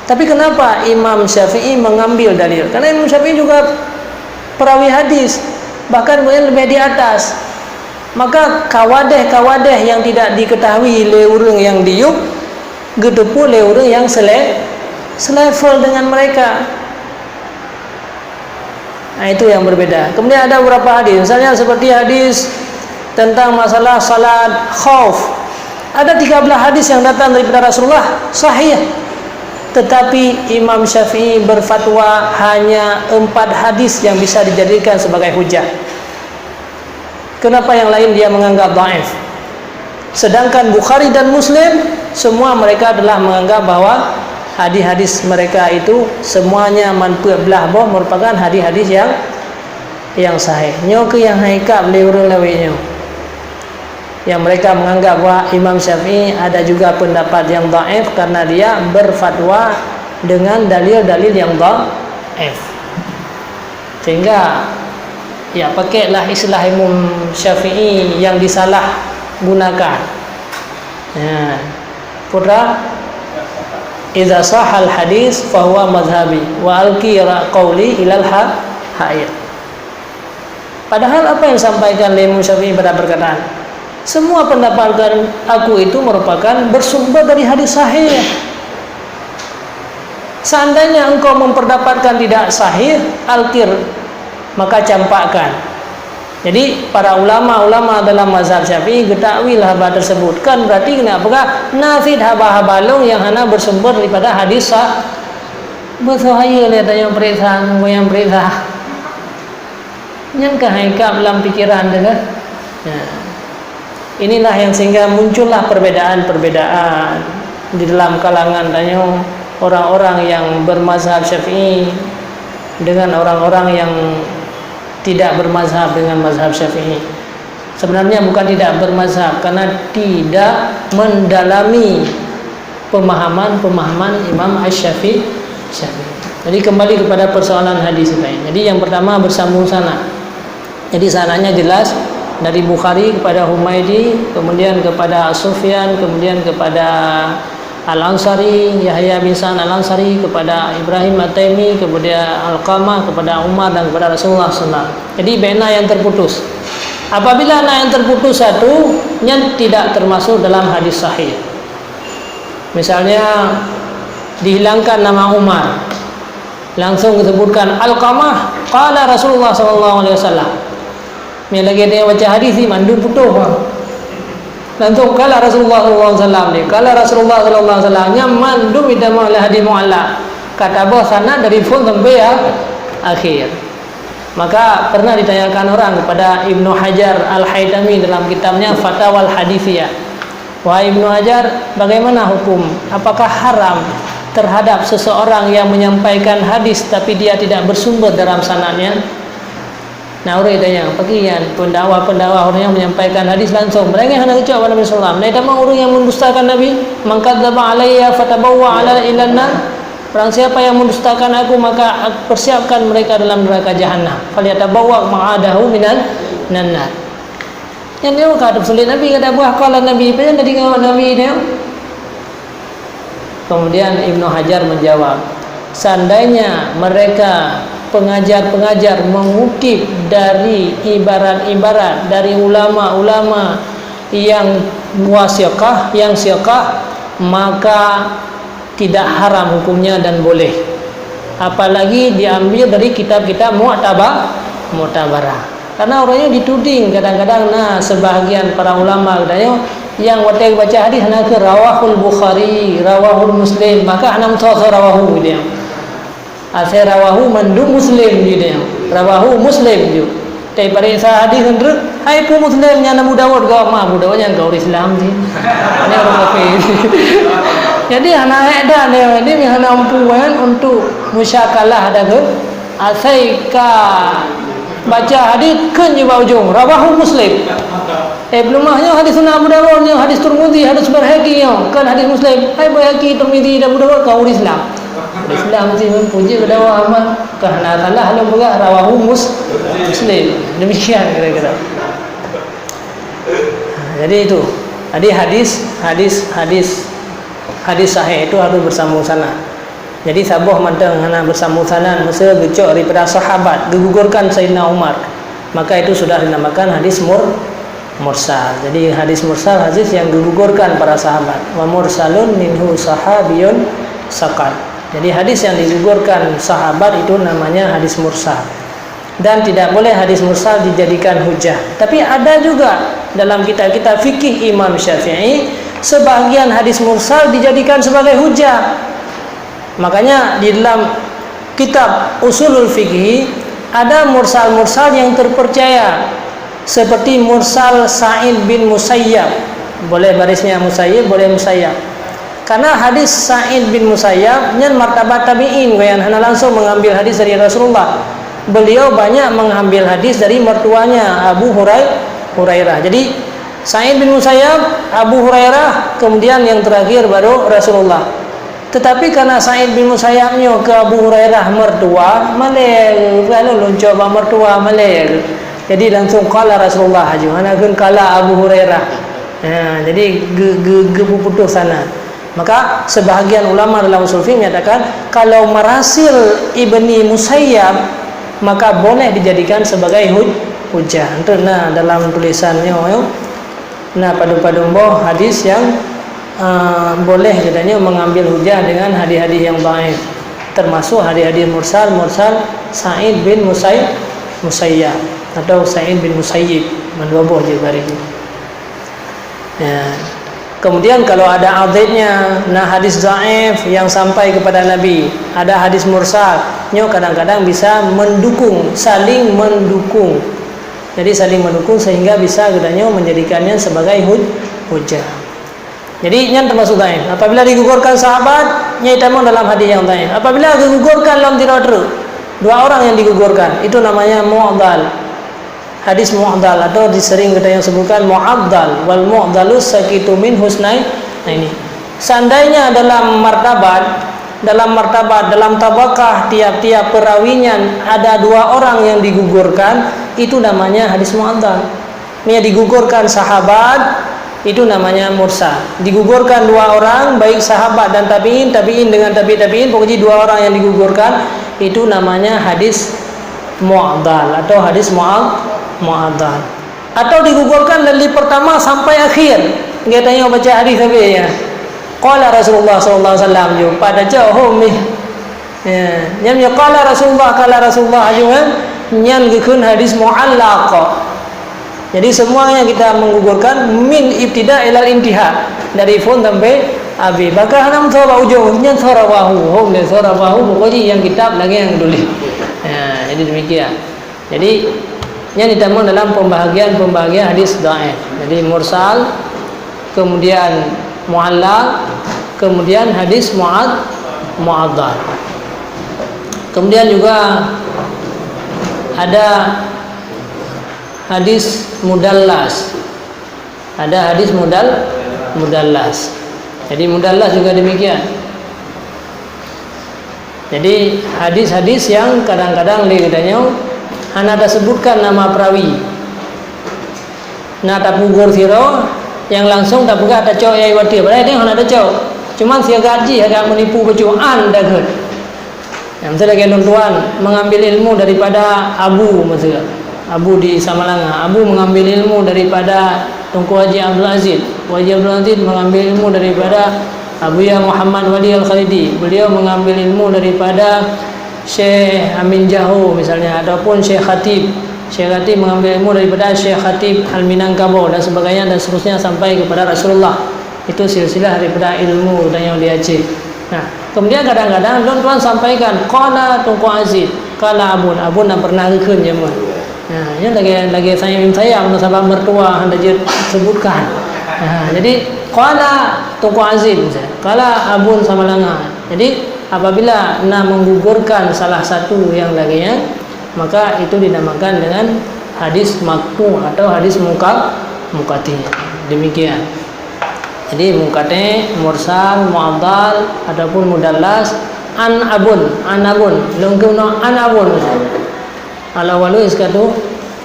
Tapi kenapa Imam Syafi'i mengambil dalil? Karena Imam Syafi'i juga perawi hadis, bahkan mungkin lebih di atas. Maka kawadeh-kawadeh yang tidak diketahui lé ureuëng yang diyub, geuteupeue lé ureuëng yang sele-, selevel dengan mereka. Nah, itu yang berbeda. Kemudian ada beberapa hadis, misalnya seperti hadis tentang masalah salat khauf. Ada tiga belas hadis yang datang daripada Rasulullah, sahih. Tetapi Imam Syafi'i berfatwa hanya empat hadis yang bisa dijadikan sebagai hujah. Kenapa yang lain dia menganggap dhaif? Sedangkan Bukhari dan Muslim, semua mereka adalah menganggap bahwa hadis-hadis mereka itu semuanya man peuet blah boh merupakan hadis-hadis yang, yang sahih. Nyoe keuh nyang hai kab lé ureuëng lawét nyoe. Yang mereka menganggap bahwa Imam Syafi'i ada juga pendapat yang dhaif karena dia berfatwa dengan dalil-dalil yang dhaif. Sehingga, ya, pakailah istilah Imam Syafi'i yang disalahgunakan. Ya. Putra, "Idza sahal hadis fahuwa madhhabi wa alqi ra-, qauli ilal ha-, haid." Padahal apa yang disampaikan oleh Imam Syafi'i pada perkataan, semua pendapat aku itu merupakan bersumber dari hadis sahih. Seandainya engkau memperdapatkan tidak sahih, alqir, Maka campakkan. Jadi, para ulama-ulama dalam mazhab Syafi'i geutakwil haba tersebut. Kan berarti keuneuk peugah na cit haba-haba lôn nyang hana bersumber daripada hadis sah. Beuseuhayeu lé tanyoe peuriksa, ngon nyang peuriksa. Nyan ka hai kab lam pikeran teuh kan? Ya. Inilah yang sehingga muncullah perbedaan-perbedaan di dalam kalangan tanyoe, orang-orang yang bermazhab Syafi'i dengan orang-orang yang tidak bermazhab dengan mazhab Syafi'i. Sebenarnya bukan tidak bermazhab, karena tidak mendalami pemahaman-pemahaman Imam Asy-Syafi'i. Jadi, kembali kepada persoalan hadis tadi. Jadi, yang pertama bersambung sanad. Jadi, sanadnya jelas dari Bukhari kepada Humaidi, kemudian kepada Sufyan, kemudian kepada Al-Ansari, Yahya bin Sa'ad Al-Ansari, kepada Ibrahim At-Taimi, kepada Alqamah, kepada Umar, dan kepada Rasulullah sallallahu alaihi wasallam. Jadi, bena yang terputus. Apabila na yang terputus satu, nyan tidak termasuk dalam hadis sahih. Misalnya, dihilangkan nama Umar, langsung disebutkan Alqamah, qala Rasulullah sallallahu alaihi wasallam. Nyan lagèe tanyoe baca hadis ni, mandum putôh, ha. Langsung qala Rasulullah sallallahu alaihi wasallam ni. Qala Rasulullah sallallahu alaihi wasallam, nyan mandum itamah lé hadis mu'allaq. Ka tabôh sanad dari phôn sampai a-, akhir. Maka pernah ditanyakan orang kepada Ibnu Hajar Al-Haitami dalam kitabnya Fatawal Hadisiyah. "Wahai Ibnu Hajar, bagaimana hukum? Apakah haram terhadap seseorang yang menyampaikan hadis tapi dia tidak bersumber dalam sanadnya?" Na ureueng tanya, "Pakriban pendakwah-pendakwah orang yang menyampaikan hadis langsung, beurangkat hana geucok bak Nabi sallallahu alaihi wasallam. Nah, tamong ureueng yang mendustakan Nabi, 'Man kadzdzaba 'alayya fatabawwa' 'ala ilan nar.' Barang siapa yang mendustakan aku, maka persiapkan mereka dalam neraka jahannam. Falyatabawwa' maq'adahu minan, minan nar." Nyan nyoe ka teupeuseulit Nabi, ka tabuah qala Nabi, peue nyang tadi ngon Nabi nyoe? Kemudian Ibnu Hajar menjawab, seandainya mereka pengajar-pengajar mengutip dari ibarat-ibarat dari ulama-ulama yang wasiqah, yang siqah, maka tidak haram hukumnya dan boleh. Apalagi diambil dari kitab-kitab mu'taba-, mu'tabarah. Karena ureueng nyoe dituding kadang-kadang na sebahagian para ulama geutanyoe nyang watèe baca hadis hana kheun rawahul Bukhari, rawahul Muslim, maka hana meusoe-soe rawahu geutanyoe. Asai rawahu mandum Muslim geutanyoe. Rawahu Muslim ju. Tapi pareksa hadis nyan treuk, hai peue Muslim nyan Abu Dawud, ka ma Abu Dawud nyan ka ureueng Islam sih. Nyan ureueng kafé. Jadi hana hèk dah nyoe, nyoe hana mampu kan untuk musyakalah dah tu. Asai ka baca hadis kheun ju bak ujong, rawahu Muslim. Eh, peuleumah nyoe hadis sunan Abu Dawud, nyoe hadis Tirmizi, hadis Baihaqi nyoe, kon hadis Muslim. Hai Baihaqi, Tirmizi dan Abu Dawud ka ureueng Islam. Ureueng Islam mesti mampu je berdakwah aman. Ka hana salah lôn peugah rawahu Mus-, Muslim. Demikian kira-kira. Jadi itu. Jadi hadis, hadis, hadis, hadis sahih itu harus bersambung sanad. Jadi saboh mantong hana bersambung sanad, meuseu geucok daripada sahabat, geugugurkan Sayyidina Umar, maka itu sudah dinamakan hadis mur-, mursal. Jadi hadis mursal hadis yang geugugurkan para sahabat. Wa mursalun minhu sahabiyun saqat. Jadi hadis yang digugurkan sahabat itu namanya hadis mursal. Dan tidak boleh hadis mursal dijadikan hujah. Tapi ada juga dalam kitab-kitab fikih Imam Syafi'i, sebahagian hadis mursal dijadikan sebagai hujah. Makanya di dalam kitab Usulul Fikih ada mursal-mursal yang terpercaya, seperti mursal Sa'id bin Musayyab. Boleh barisnya Musayyib, boleh Musayyab. Karena hadis Sa'id bin Musayyab nyan martabat tabi'in, nyan hana langsung mengambil hadis dari Rasulullah. Beliau banyak mengambil hadis dari mertuanya Abu Hurai-, Hurairah. Jadi Sa'id bin Musayyab, Abu Hurairah, kemudian yang terakhir baru Rasulullah. Tetapi karena Sa'id bin Musayyab nyoe keu Abu Hurairah mertua, malèe, lalu lôn cok bak mertua, malèe. Jadi langsung qala Rasulullah aju, hana kheun qala Abu Hurairah. Ha, jadi ge-, ge-, geupeuputoh sanad. Maka sebahagian ulama dalam usul fiqh menyatakan kalau marasil Ibni Musayyab maka boleh dijadikan sebagai huj-, hujah. Itu na dalam tulisan nyoe, na padum-padum boh hadis yang, eh, boleh katanya mengambil hujah dengan hadis-hadis yang dhaif. Termasuk hadis-hadis mursal, mursal Sa'id bin Musayyab, Musayyab atau Sa'id bin Musayyib, mandua boh jeuet bari. Ya. Kemudian kalau ada adidnya, na hadis dhaif yang sampai kepada Nabi, ada hadis mursal, nyoe kadang-kadang bisa mendukung, saling mendukung. Jadi saling mendukung sehingga bisa geutanyoe menjadikannya sebagai huj-, hujjah. Jadi nyan termasuk dhaif. Apabila digugurkan sahabat, nyan tamong dalam hadis yang dhaif. Apabila digugurkan lom sidroe treuk, dua orang yang digugurkan, itu namanya mu'dhal. Hadis mu'dhal atau disering kita yang sebutkan mu'addal, wal mu'dhalu sakitu min husnai. Nah ini. Seandainya dalam martabat, dalam martabat, dalam tabaqah tiap-tiap perawi nyan ada dua orang yang digugurkan, itu namanya hadis mu'addal. Nyan digugurkan sahabat, itu namanya mursal. Digugurkan dua orang, baik sahabat dan tabi'in, tabi'in dengan tabi' tabi'in, pokoknya dua orang yang digugurkan, itu namanya hadis mu'dhal atau hadis mu'ad-, mu'adhal. Atau digugurkan dari pertama sampai akhir. Geutanyoe baca hadis habis, ya. Qala Rasulullah sallallahu alaihi wasallam, pada cok hom nih. Ya, nyan ya qala Rasulullah, qala Rasulullah aju kan, nyan geukheun hadis mu'allaq. Jadi semua yang kita menggugurkan min ibtida ilal intiha, dari phon sampai habis. Bahkan hana meusoe bak ujong, nyan soe rawahu, hom le soe rawahu, pokoknya yang kitab lagi yang tulis. Ya, jadi demikian. Jadi nyan ditamong dalam pembahagian-pembahagian hadis dhaif. Jadi mursal, kemudian mu'allaq, kemudian hadis mu'ad-, mu'adhal. Kemudian juga ada hadis mudallas. Ada hadis mudal-, mudallas. Jadi mudallas juga demikian. Jadi hadis-hadis yang kadang-kadang lé geutanyoe hana tasebutkan nama perawi. Na tapugor sidroe, nyang langsung tapeugah tacok nyang iwati, padahai nyan hana tacok. Cuman siaga jih agak menipu bacut, an daghet. Nyang miseue lagèe lôn tuan mengambil ilmu daripada Abu, miseue Abu di Samalanga. Abu mengambil ilmu daripada Teungku Haji Abdul Aziz. Haji Abdul Aziz mengambil ilmu daripada Abuya Muhammad Wali Al-Khalidi. Beliau mengambil ilmu daripada Syekh Amin Jaho misalnya, ataupun Syekh Khatib. Syekh Khatib mengambil ilmu daripada Syekh Khatib Al-Minangkabau dan sebagainya dan seterusnya sampai kepada Rasulullah. Itu silsilah daripada ilmu dan yang di Aceh. Nah, kemudian kadang-kadang lôn tuan sampaikan, qala Teungku Aziz, qala Abun, Abun nyang pernah geukheun jameun. Nah, nyan lagèe, lagèe sayang-sayang, sabab mertua hana jeuet sebutkan. Nah, jadi qala Teungku Aziz, misalnya, qala Abun Samalanga. Jadi apabila na menggugurkan salah satu yang lagèe nyan, maka itu dinamakan dengan hadis maqtu' atau hadis muka-, munqati'. Demikian. Jadi munqati', mursal, mu'adhal ataupun mudallas, an Abun, an Abun. Lôn keunoe an Abun. Al-awwalu iskatu.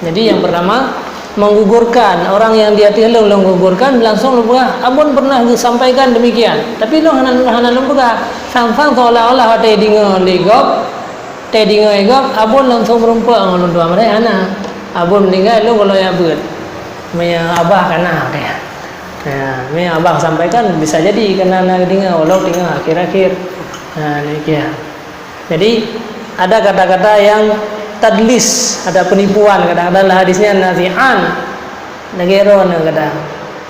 Jadi yang pertama, menggugurkan orang yang di ateueh lôn, lôn gugurkan, langsung lôn peugah, Abun pernah geusampaikan demikian. Tapi lôn hana, hana lôn peugah. Sang-sang seolah-olah watèe deungö lé gob, Teudeungö gob, Abon langsong meurumpok ngon lôn tuan, padahai hana. Abon meuninggai lôn gohlom jak beuet. Meunyo abah ka na, teuh. Ha, meunyo abah sampaikan, bisa jadi ka na, na geudeungö, walau teungoh akhir-akhir. Ha, demikian. Jadi, ada kata-kata yang tadlis, ada penipuan, kadang-kadang dalam hadis nyan nafi'an. Lagèe droeneuh kadang.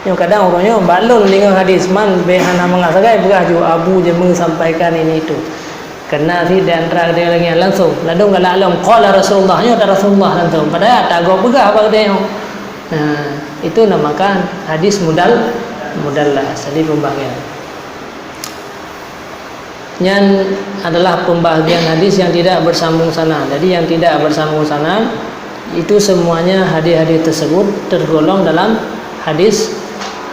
Nyoe kadang uroe nyoe bak lôn deungö hadis, man bèk hana mangat sagai peugah ju Abu Jameun sampaikan ini itu. Keunan cit di antara geutanyoe lagèe nyan langsong, ladôm galak lom, qala Rasulullah, nyoe ata Rasulullah langsong. Padahai ata gob peugah bak geutanyoe. Nah, itu namakan hadis mudal-, mudallas. Jadi pembahagian. Nyan adalah pembahagian hadis yang tidak bersambung sanad. Jadi yang tidak bersambung sanad itu semuanya hadis-hadis tersebut tergolong dalam hadis,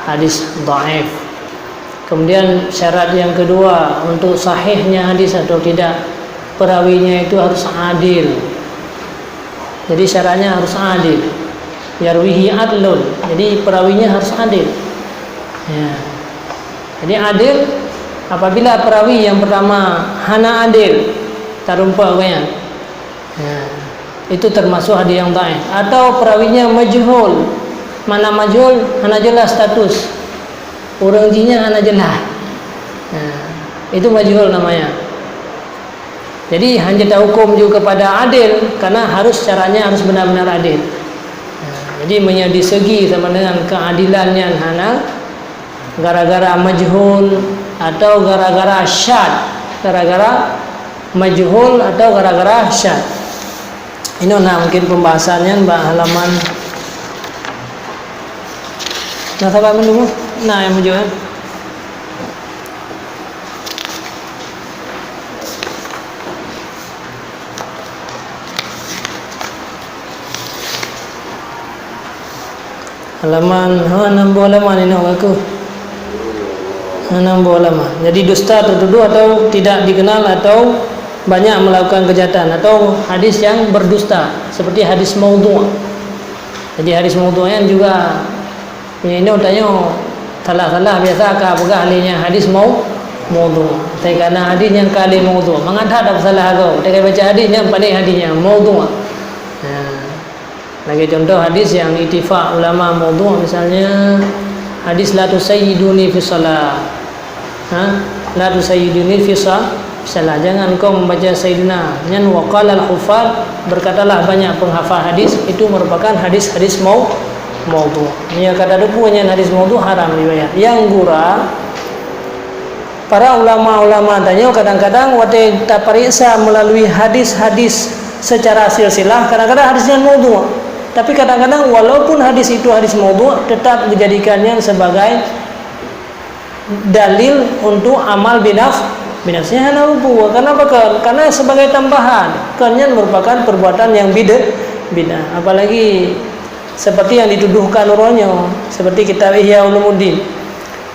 hadis dhaif. Kemudian syarat yang kedua untuk sahihnya hadis atau tidak, perawinya itu harus adil. Jadi syaratnya harus adil. Yarwihi adlun. Jadi perawinya harus adil. Ya. Jadi adil, apabila perawi yang pertama hana adil, tarumpok gobnyan. Ya. Itu termasuk hadis yang dhaif. Atau perawinya majhul. Mana majhul? Hana jelas status. Ureueng jih nyan hana jelas. Ya. Itu majhul namanya. Jadi, hana tahuköm ju keupada adil, karena harus caranya harus benar-benar adil. Nah, jadi, meunyoe di segi sama dengan keadilan nyan hana, gara-gara majhul atau gara-gara syad, gara-gara majhul atau gara-gara syad. Inoe na mungkin pembahasan nyan bak halaman, na saban mandum, na nyang meujeuet. Halaman, ha, enam boh halaman inoe ka kheueh. Enam boh halaman. Jadi, dusta tertuduh atau tidak dikenal atau banyak melakukan kejahatan atau hadis yang berdusta, seperti hadis maudhu'. Jadi, hadis maudhu' nyan juga, meunyoe tanyoe salah-salah, biasa ka peugah lé nyan hadis mau-, maudhu'. Tapi karena hadis nyan ka lé maudhu', mangat that tapeusalah goe. Tapi baca hadis nyan, paléng hadis nyan maudhu'. Nah. Lagèe contoh hadis nyang ittifaq ulama maudhu', misalnya hadis "La tusayyiduni fi shalah." Ha? "La tusayyiduni fi sha-, fi shalah." Jangan kau membaca sayyiduna. Nyan wa qalal huffaz, berkatalah banyak penghafal hadis, itu merupakan hadis-hadis mau-, maudhu'. Nyang ka tateupeue nyan hadis maudhu' haram riwayat. Nyang gura, para ulama-ulama tanyoe kadang-kadang watèe tapareksa melalui hadis-hadis secara silsilah, kadang-kadang hadis nyan maudhu'. Tapi kadang-kadang walaupun hadis itu hadis maudhu', tetap dijadikan nyan sebagai dalil untuk amal binaf-, binafsnya hana rupa. Kenapa? Ke-, karena sebagai tambahan. Kan nyan merupakan perbuatan yang bid-, bid'ah. Apalagi seperti yang dituduhkan uroe nyoe, seperti kitab Ihya Ulumuddin.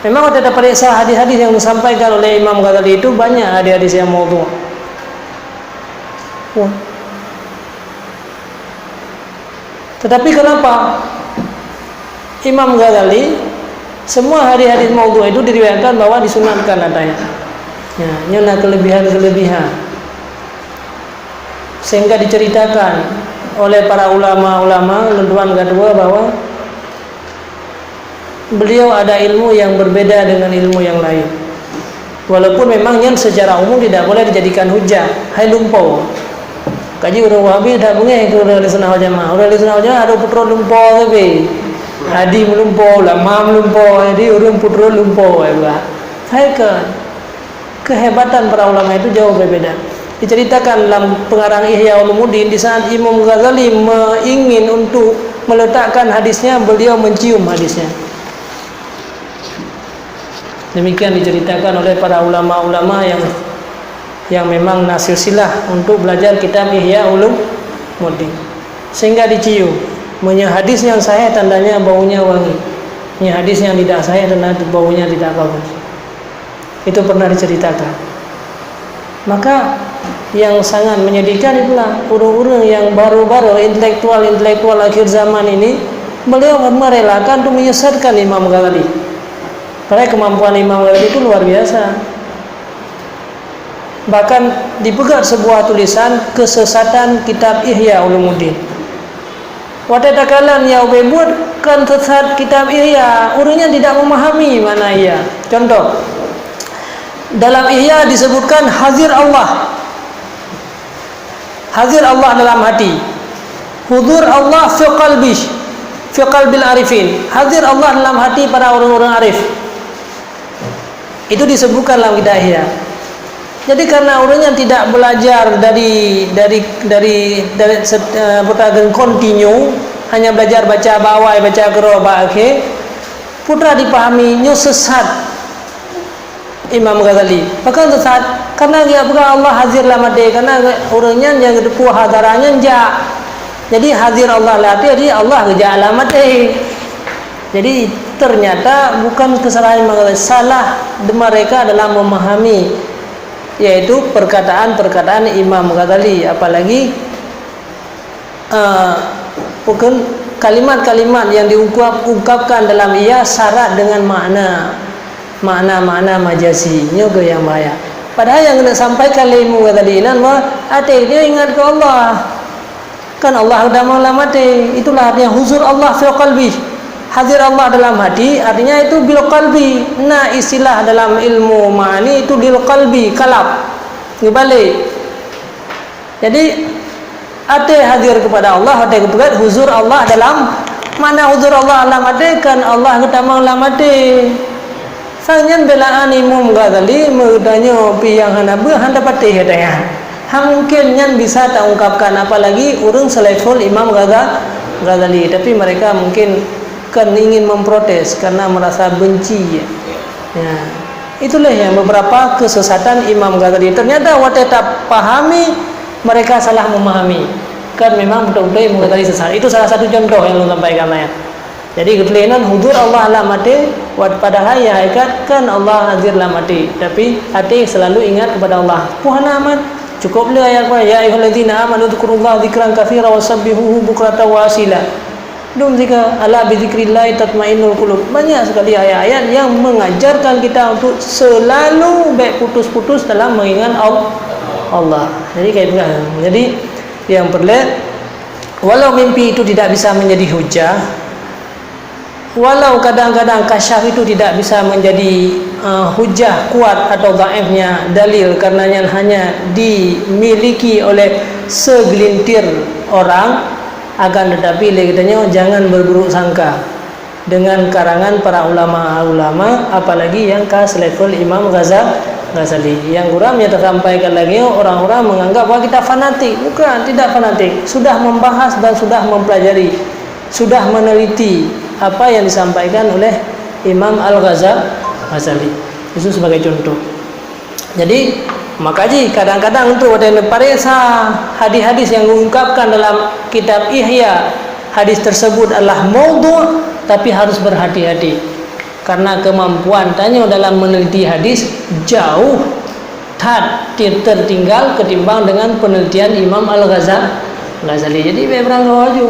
Memang watèe tapareksa hadis-hadis yang disampaikan oleh Imam Ghazali itu banyak hadis-hadis yang maudhu'. Wah. Tetapi kenapa Imam Ghazali semua hadis-hadis maudhu' itu diriwayatkan bahwa disunatkan adanya? Ya, nyoe na kelebihan-kelebihan. Sehingga diceritakan oleh para ulama-ulama, lôn tuan ka tuwoe, bahwa beliau ada ilmu yang berbeda dengan ilmu yang lain. Walaupun memang nyan secara umum tidak boleh dijadikan hujah, hai lumpoe. Kaji ureueng Wahabi that beungéh keu ureueng Ahlussunnah wal Jamaah. Ureueng Ahlussunnah wal Jamaah ada putroe lumpoe sabe. Hadis meulumpoe, ulama meulumpoe, jadi ureueng putroe lumpoe, ya, bah. Hai kan? Kehebatan para ulama itu jauh berbeda. Diceritakan dalam pengarang Ihya Ulumuddin, di saat Imam Ghazali me-, ingin untuk meletakkan hadisnya, beliau mencium hadisnya. Demikian diceritakan oleh para ulama-ulama yang, yang memang na silsilah untuk belajar kitab Ihya Ulumuddin. Sehingga dicium. Meunyoe hadis nyang sahih, tandanya baunya wangi. Meunyoe hadis nyang tidak sahih, tanda baunya tidak bagus. Itu pernah diceritakan. Maka, yang sangat menyedihkan itulah ureueng-ureueng yang baru-baru, intelektual-intelektual akhir zaman ini, beliau merelakan untuk menyesatkan Imam Ghazali. Padahal kemampuan Imam Ghazali itu luar biasa. Bahkan dipeugah sebuah tulisan kesesatan kitab Ihya Ulumuddin. Watèe takalon nyang ubé buet kon sesat kitab Ihya, ureueng nyan tidak memahami makna Ihya. Contoh, dalam Ihya disebutkan hadir Allah. Hadir Allah dalam hati. Hudur Allah fi qalbi, fi qalbil arifin. Hadir Allah dalam hati para ureueng-ureueng arif. Itu disebutkan dalam kitab Ihya. Jadi, karena ureueng nyan tidak belajar dari, dari, dari, dari set-, eh, putra gen kontinu, hanya belajar baca bak awai, baca keudroe bak akhé, putra dipahami nyoe sesat Imam Ghazali. Pakon sesat? Karena geupeugah Allah hadir lam até, karena ureueng nyan nyang geuteupeue hadarah nyan jak. Jadi, hadir Allah lam até, jadi Allah geujak lam até. Jadi, ternyata bukan kesalahan Imam Ghazali, salah mereka dalam memahami, yaitu perkataan-perkataan Imam Ghazali, apalagi, eh, bukan kalimat-kalimat yang diungkap-, ungkapkan dalam Ihya syarat dengan makna, makna-makna majazi. Nyoe keuh nyang bahaya. Padahal nyang keuneuk sampaikan lé Imam Ghazali inan, bahwa até nyoe ingat keu Allah. Kan Allah dalam até. Itulah artinya huzur Allah fi qalbi. Hadir Allah dalam hati, artinya itu bil qalbi. Na istilah dalam ilmu ma'ani itu bil qalbi, kalab. Neubalek. Jadi, até hadir kepada Allah, até geupeugét huzur Allah dalam, mana huzur Allah dalam até, kan Allah geutamong lam até. Sang nyan belaan Imam Ghazali, meutanyoe pih nyang hana beuet, hana patéh até nyan. Hana mungkin nyan bisa taungkapkan, apalagi ureuëng selevel Imam Ghaza-, Ghazali. Tapi mereka mungkin kan ingin memprotes karena merasa benci. Ya. Itulah yang beberapa kesesatan Imam Ghazali. Ternyata watée tapahami, mereka salah memahami. Kan memang betul-betul Imam Ghazali sesat. Itu salah satu contoh yang ulôn sampaikan nyan. Jadi, geutuléh nan huzur Allah lam até, wat-, padahai nyang hakikat kan Allah hadir lam até. Tapi, até selalu ingat kepada Allah. Peue hana aman? Cukup le ayat Quran, "Ya ayyuhalladzina amanu dzkurullaha dzikran katsira wasabbihuhu bukratan wa asila." Dum zikir, "Ala bidzikrillahi tatmainnul qulub." Banyak sekali ayat-ayat yang mengajarkan kita untuk selalu bék putus-putus dalam mengingat Al-, Allah. Jadi, kayak itu kan. Jadi, yang perlu, walau mimpi itu tidak bisa menjadi hujah, walau kadang-kadang kasyaf itu tidak bisa menjadi, eh, hujah kuat atau dhaifnya dalil, karena nyan hanya dimiliki oleh segelintir orang, akan tetapi lé geutanyoe jangan berburuk sangka dengan karangan para ulama-ulama, apalagi yang ka selevel Imam Ghaza-, Ghazali. Yang gurami nyang tasampaikan lagée nyoe, orang-orang menganggap bahwa kita fanatik. Bukan, tidak fanatik. Sudah membahas dan sudah mempelajari, sudah meneliti apa yang disampaikan oleh Imam Al-Ghaza-, Ghazali. Itu sebagai contoh. Jadi, maka jih kadang-kadang untuk watée neupareksa hadis-hadis yang diungkapkan dalam kitab Ihya, hadis tersebut adalah maudhu', tapi harus berhati-hati. Karena kemampuan tanyoe dalam meneliti hadis jauh that ter-, tertinggal ketimbang dengan penelitian Imam Al-Ghaza-, Ghazali. Jadi, bék beuranggoe laju.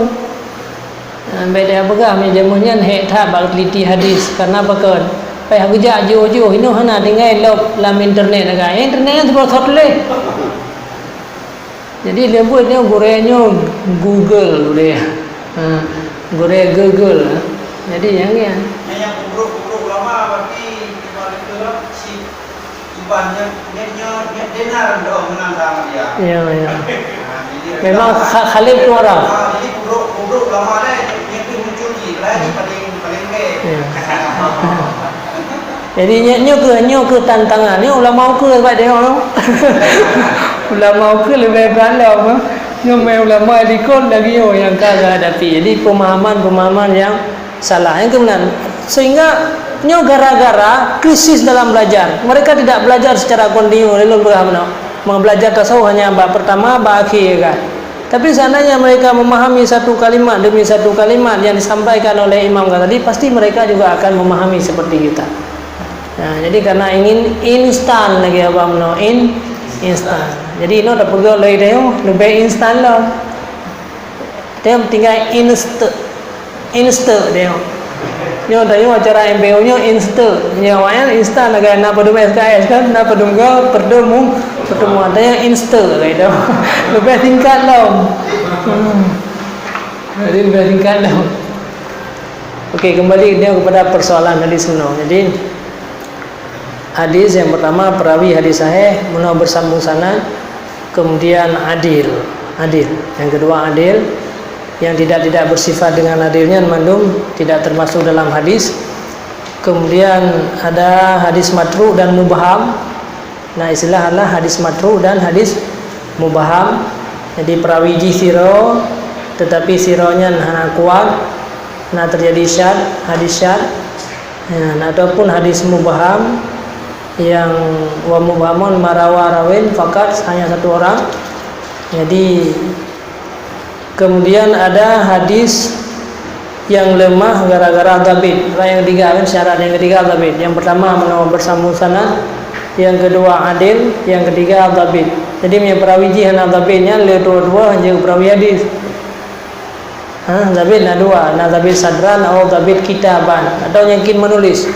Bék tapeugah meunyoe jameun nyan hék that bak teliti hadis, karena pakon? Payah geujak jiôh-jiôh, inoe hana tinggai lom lam internet agak. Internet nyan sigoe soe tuléh. Jadi, leumbot nyoe gurée nyoe Google gurée. Ha, gurée Google. Jadi, nyang nyan. Nyang, nyang kubrok-kubrok ulama berarti cuma itu lah, si Iban nyoe, nyoe, nyoe, nyoe Denar dong menang sama dia. Ya, ya. Nah, jadi Memang mereka Kha-, Khalid tu orang. Ah, jadi kubrok, kubrok ulama deh, nyoe tu muncul di, lain paling, paling best. Ya. Jadi nyoe, nyoe keuh, nyoe keuh tantangan. Nyoe ulama ukeue sebab tengok tu. Ulama ukeue leubeh brat lom, eh. Nyoe mé ulama likot lagi nyoe nyang ka geuhadapi. Jadi pemahaman-pemahaman yang salah. Nyang keunan, sehingga nyoe gara-gara krisis dalam belajar. Mereka tidak belajar secara kontinu, lôn peugah meunoe. Meubelajar tasawuf hanya bab pertama, bab akhé kan. Tapi seandainya mereka memahami satu kalimat demi satu kalimat yang disampaikan oleh Imam Ghazali, pasti mereka juga akan memahami seperti kita. Nah, jadi karena ingin instan lagi apa meunoe, in-, instan. Jadi inoe tapeugah lé teuh, leubeh instan lah. Teuh tinggai inste-, inste teuh. Nyoe teuh acara M P U nyoe inste. Nyoe awaknyan instan lagée na padum S K S kan, na padum go, padum mu-, pertemuan. Teuh inste lagée teuh. Leubeh singkat lom. Hmm. Jadi leubeh singkat lom. Okey, kembali dia kepada persoalan tadi semua. Jadi, hadis yang pertama, perawi hadis sahih, meunoe bersambung sanad, kemudian adil. Adil. Yang kedua, adil. Yang tidak, tidak bersifat dengan adilnya mandum tidak termasuk dalam hadis. Kemudian ada hadis matruk dan mubham. Nah, istilah adalah hadis matruk dan hadis mubham. Jadi, perawi jih sidroe, tetapi sidroe nyan hana kuat, na terjadi syad, hadis syad. Ya, nah, ataupun hadis mubham yang wa mubhamun marawa rawin fakat, hanya satu orang. Jadi, kemudian ada hadis yang lemah gara-gara dhabit. Yang ketiga kan syarat yang ketiga dhabit. Yang pertama meunoe bersambung sanad, yang kedua adil, yang ketiga dhabit. Jadi meunyoe perawi jih hana dhabit nyan lé dua-dua jeuet perawi hadis. Ha, dhabit na dua, na dhabit sadran atau dhabit kitaban, atau nyang kheun menulis.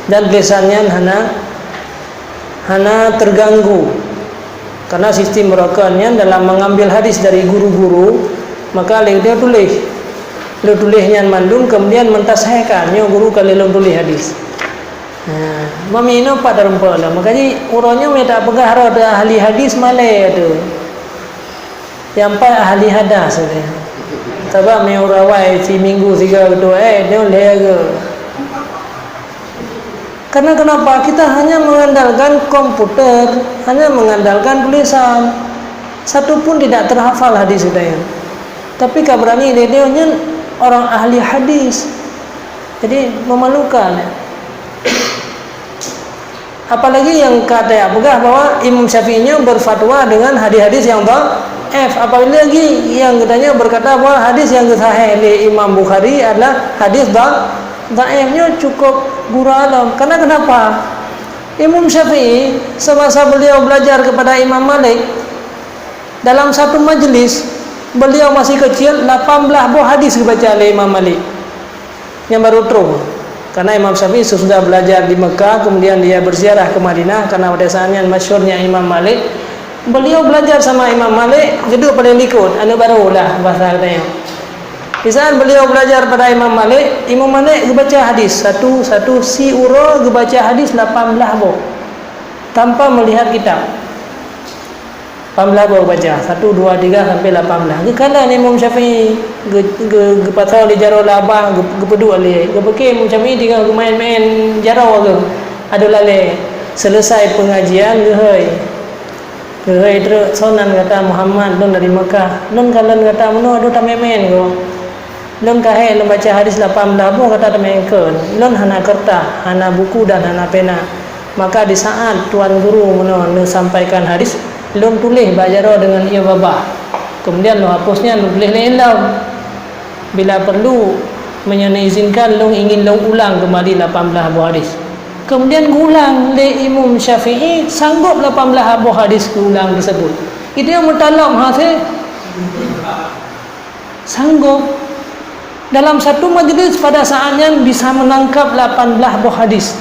Dan tulisan nyan hana, hana terganggu. Karena sistem meurokon nyan dalam mengambil hadis dari guru-guru, maka lé dia tuléh. Lé tuléh nyan mandum kemudian mentasahihkan nyoe guru ka lé lôn tuléh hadis. Ha, mami inoe pat tarumpok lom. Maka jih uroe nyoe mita peugah roh teu ahli hadis malée teu. Nyang paih ahli hadas sagai. Sabab meu rawai siminggu siga geutu'oh, eh, nyoe lhée geu. Karena kenapa? Kita hanya mengandalkan komputer, hanya mengandalkan tulisan. Satu pun tidak terhafal hadis kita ini. Tapi ka berani dia, dia nyan orang ahli hadis. Jadi memalukan. Apalagi nyang ka tapeugah bahwa Imam Syafi'i nyoe berfatwa dengan hadis-hadis nyang dhaif. Apalagi nyang geutanyoe berkata bahwa hadis nyang geusahih lé Imam Bukhari adalah hadis dha-, dhaif. Nyoe cukup gura lom. Karena kenapa? Imam Syafi'i, semasa beliau belajar kepada Imam Malik, dalam satu majlis, beliau masih kecil, lapan belas boh hadis geubaca lé Imam Malik. Nyang baru troh. Karena Imam Syafi'i sesudah belajar di Mekah, kemudian dia berziarah ke Madinah, karena pada saat nyan masyhurnya Imam Malik. Beliau belajar sama Imam Malik, geuduek paling likot, aneuk barô lah bahasa katanya. Di saat beliau belajar pada Imam Malik, Imam Malik geubaca hadis satu, satu, si uroe geubaca hadis lapan belas boh. Tanpa melihat kitab. Lapan belas boh baca, satu, dua, tiga, sampai lapan belas. Geukalon Imam Syafi'i, geu-, geu-, geupasoe lé jaroe lé abah, geu-, geupeuduek lé. Geupike Imam Syafi'i tinggai geumaén-maén jaroe geuh. Adoe lalée, selesai pengajian, geuhôi. Geuhôi treuk, "Soe nan gata?" "Muhammad, lôn dari Mekah." "Lôn kalon gata meunoe, adoe tamén-mén goe." Lôn ka hék lôn baca hadis lapan belas boh, gata tamén kheun. Lôn hana keureutas, hana buku dan hana pena. Maka di saat tuan guru meunoe neusampaikan hadis, lôn tuléh bak jaroe deungon ié babah. Keumudian lôn hapus nyan lôn tuléh lé lom. Bila perlu, meunyoe neuizinkan, lôn ingin lôn ulang keumbali lapan belas boh hadis. Keumudian geuulang lé Imam Syafi'i, sanggob lapan belas boh hadis geuulang teuseubut. Itu nyang meutalom hase. Sanggob. Dalam satu majlis pada saat nyan bisa menangkap lapan belas boh hadis.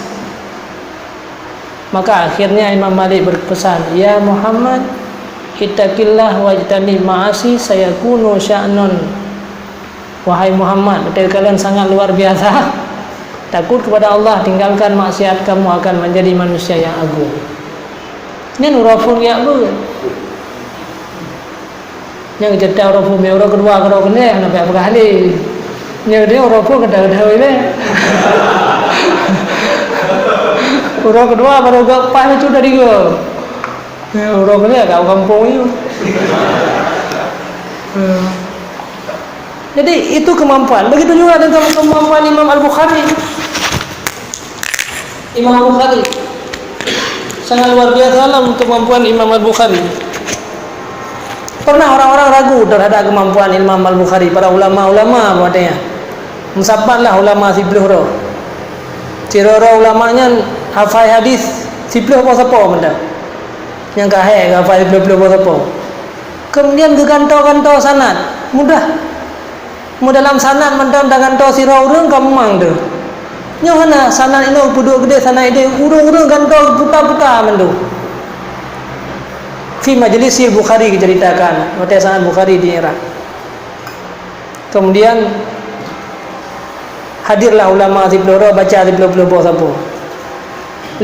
Maka akhirnya Imam Malik berpesan, "Ya Muhammad, ittaqillah wajtanib ma'asi sayakunu sya'nun." Wahai Muhammad, beutôi kalian sangat luar biasa. Takut kepada Allah, tinggalkan maksiat, kamu akan menjadi manusia yang agung. Nyan uroe phon geujak beuet. Nyang geuceurita uroe phon, uroe keudua, uroe keuneuk, hana payah peugah lé. Nyoe deh uroe phon keudeh-keudeh lé. Uroe keudua baru geupaih laju dari geuh. Ya, uroe keuneuk agak gampông nyoe. Ya. Jadi, itu kemampuan. Begitu juga dengan kemampuan Imam Al-Bukhari. Imam Bukhari. Sangat luar biasa dalam kemampuan Imam Al-Bukhari. Pernah orang-orang ragu terhadap kemampuan Imam Al-Bukhari, para ulama-ulama buatnya. Meusapat lah ulama siplôh droe. Sidroe-droe ulama nyan hafai hadis siplôh boh sapo mantong. Nyang ka hék hafai siplôh-plôh boh sapo. Kemudian geugantoe-gantoe sanad, mudah. Meudalam sanad mantong tagantoe sidroe ureuëng ka meumang teuh. Nyoe hana, sanad inoe peuduek keudeh, sanad ideh, ureuëng-ureuëng gantoe puta-puta mandum. Fi majlisil Bukhari geuceuritakan, watée sanad Bukhari di Irak. Kemudian hadirlah ulama siplôh droe baca siplôh-plôh boh sapo.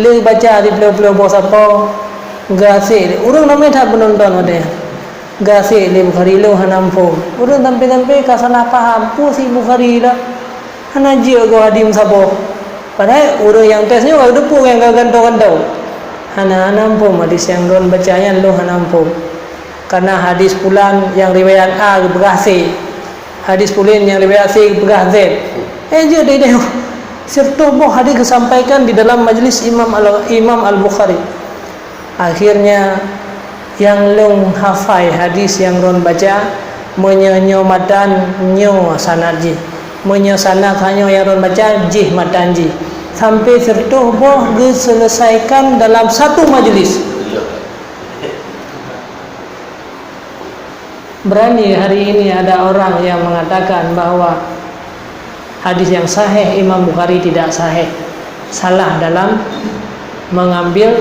Lheueh baca siplôh-plôh boh sapo, geuhasé ureuëng ramé that beunonton watée. Geuhasé lé Bukhari lôn hana muphom. Ureuëng sampai-sampai ka salah paham, peue si Bukhari lah. Hana jeuet goh hadis meusaboh. Padahai ureuëng nyang tes nyoe ka geuteupeue nyang ka gantoe-gantoe. Hana, hana muphom hadis nyang lôn baca nyan, lôn hana muphom. Karena hadis pulan nyang riwayat A geupeugah C, hadis pulan nyang riwayat C geupeugah Z. Eh, jeuet deh, deh. Siratoh boh hadis geusampaikan di dalam majlis Imam Al-, Imam Al-Bukhari. Akhirnya, nyang lôn hafai hadis nyang lôn baca, meunyoe nyoe matan, nyoe sanad jih. Meunyoe sanad, hana nyoe nyang lôn baca, jih matan jih. Sampai siratoh boh geuseulesaikan dalam satu majlis. Berani hari ini ada orang yang mengatakan bahwa hadis yang sahih Imam Bukhari tidak sahih, salah dalam mengambil,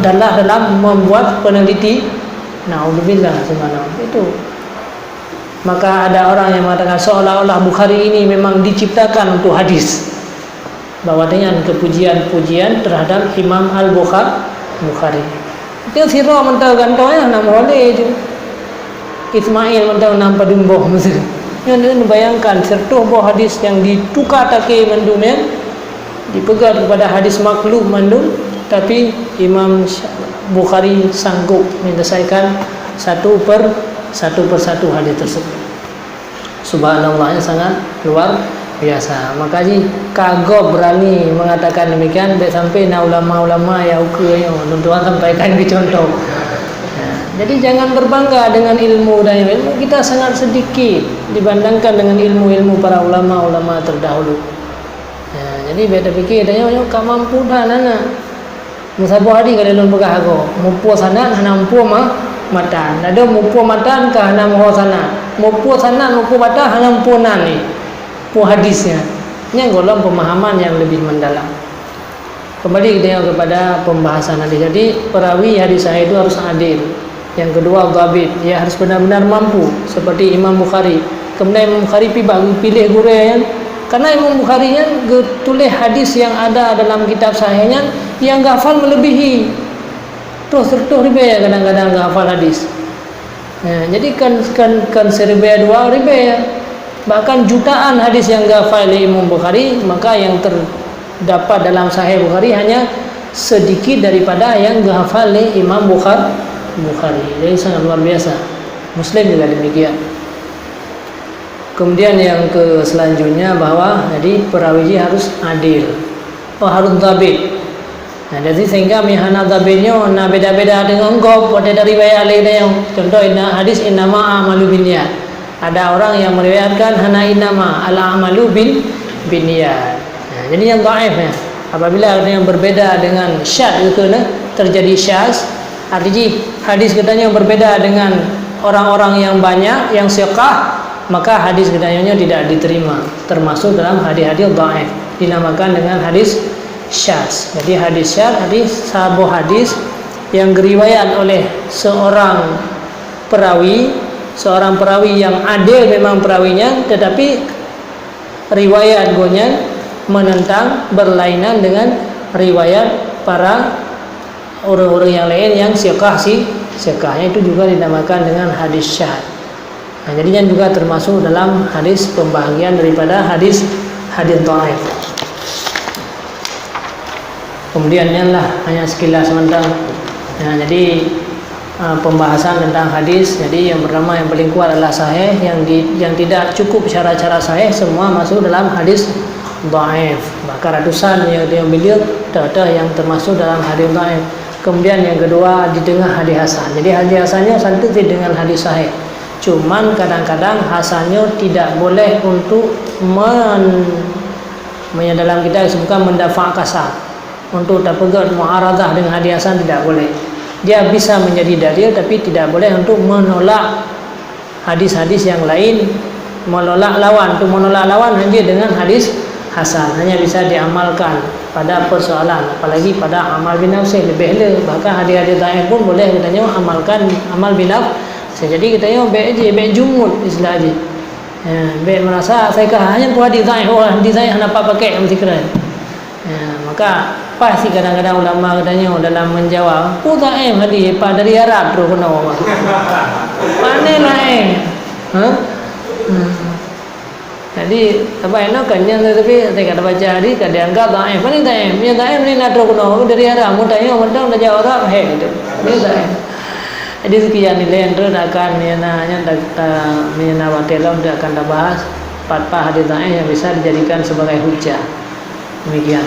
salah dalam membuat peneliti. Naudzubillah, subhanallah. Itu. Maka ada orang yang mengatakan seolah-olah Bukhari ini memang diciptakan untuk hadis. Bahwa dengan kepujian-pujian terhadap Imam Al-Bukha-, Bukhari. Itu sirah mentah gantoe, ya, nama oleh itu. Ismail mantong nam padum boh Mesir. Nyan, nyan bayangkan, seratus boh hadis nyang dituka take mandum nyan, dipeugah kepada hadis maklum mandum, tapi Imam Sya-, Bukhari sanggup menyelesaikan satu per, satu per satu hadis tersebut. Subhanallah, yang sangat luar biasa. Maka jih ka gob berani mengatakan demikian, bèk sampai na ulama-ulama nyang ukeue nyoe, lôn tuan sampaikan keu contoh. Ya, jadi jangan berbangga dengan ilmu dan ilmu kita sangat sedikit dibandingkan dengan ilmu-ilmu para ulama-ulama terdahulu. Ya, jadi bèk tapikir tanyoe nyoe ka mampu that, hana. Meusaboh hadis ka lôn peugah agoe, muphom sanad hana muphom ma-, matan. Ladôm muphom matan ka hana muphom sanad. Muphom sanad, muphom matan hana muphom nan nyan, muphom hadis nyan. Nyan gohlom pemahaman yang lebih mendalam. Kembali kita kepada pembahasan hadis. Jadi, perawi hadis sahih itu harus adil. Yang kedua, dhabit, ia harus benar-benar mampu, seperti Imam Bukhari. Kemudian Imam Bukhari pi bak geupiléh gurèe nyan, karena Imam Bukhari nyan geutuléh hadis yang ada dalam kitab Sahih nyan yang geuhafal melebihi troh seratus ribèe kadang-kadang geuhafal hadis. Nah, jadi kan, kan, kan siribèe dua ribèe, bahkan jutaan hadis yang geuhafal lé Imam Bukhari, maka yang ter-, dapat dalam Sahih Bukhari hanya sedikit daripada yang geuhafal lé Imam Bukhar-, Bukhari. Jadi sangat luar biasa. Muslim juga demikian. Kemudian yang ke selanjutnya bahwa jadi perawi jih harus adil. Oh, harus dhabit. Nah, jadi sehingga meuhana dhabit nyoe na beda-beda deungon gob watèe dari riwayat lé nyoe. Contoh, inna, hadis innama a'malu binniyat. Ada orang yang meriwayatkan hana innama, al-a'malu bin, binniyat. Nah, jadi yang dhaif ya. Apabila ada yang berbeda dengan syadz itu, nah, terjadi syadz, arti jih hadis geutanyoe berbeda dengan orang-orang yang banyak, yang siqah, maka hadis geutanyoe nyoe tidak diterima, termasuk dalam hadis-hadis dhaif, dinamakan dengan hadis syadz. Jadi hadis syadz, hadis saboh hadis yang diriwayat oleh seorang perawi, seorang perawi yang adil memang perawinya, tetapi riwayat gobnyan menentang, berlainan dengan riwayat para ureuëng-ureuëng nyang laén nyang siqah si-, siqah. Itu juga dinamakan dengan hadis syadz. Nah, jadi nyan juga termasuk dalam hadis pembahagian daripada hadis, hadis dhaif. Kemudian nyan lah hanya sekilas mantong. Nah, jadi, ah, pembahasan tentang hadis. Jadi yang pertama, yang paling kuat adalah sahih, yang di, yang tidak cukup syarat-syarat sahih, semua masuk dalam hadis dhaif. Bahkan ratusan yang, yang biliar, toh-toh yang termasuk dalam hadis dhaif. Kemudian yang kedua, di tengah hadis hasan. Jadi hadis hasan nyoe santeuk cit dengan hadis sahih. Cuman kadang-kadang hasan nyoe tidak boleh untuk men-, meunyoe dalam kitab disebutkan mendafa' kasar. Untuk tapeugét mu'aradah dengan hadis hasan tidak boleh. Dia bisa menjadi dalil, tapi tidak boleh untuk menolak hadis-hadis yang lain, menolak lawan. Untuk menolak lawan hanya dengan hadis hasan, hanya bisa diamalkan pada persoalan, apalagi pada amal binafsih lebih le. Bahkan hadis-hadis dhaif pun boleh geutanyoe amalkan, amal binafsih. Jadi geutanyoe bèk jih, bèk jumud istilah jih. Ya, bèk merasa saya kah hanya pun hadis dhaif, oh, hadis dhaif hana pat pakai mesti keren. Ya, maka pasti kadang-kadang ulama geutanyoe dalam menjawab, "Peue dhaif hadis, pat dari Arab troh keunoe." Pane laén. Ha? Hmm. Jadi, saban inoe kan nyan, tapi ketika tabaca hadis ka dianggap dhaif. Pane dhaif? Meunyoe dhaif, meunyoe na troh keunoe dari Arab, meutanyoe mantong tajaweueb Arab, hèk gitu. Meunyoe dhaif. Jadi sekian nilai yang terus akan meunyoe na, nyan ta, ta, meunyoe na watèe lom akan tabahas pat-pat hadis dhaif yang bisa dijadikan sebagai hujah. Demikian.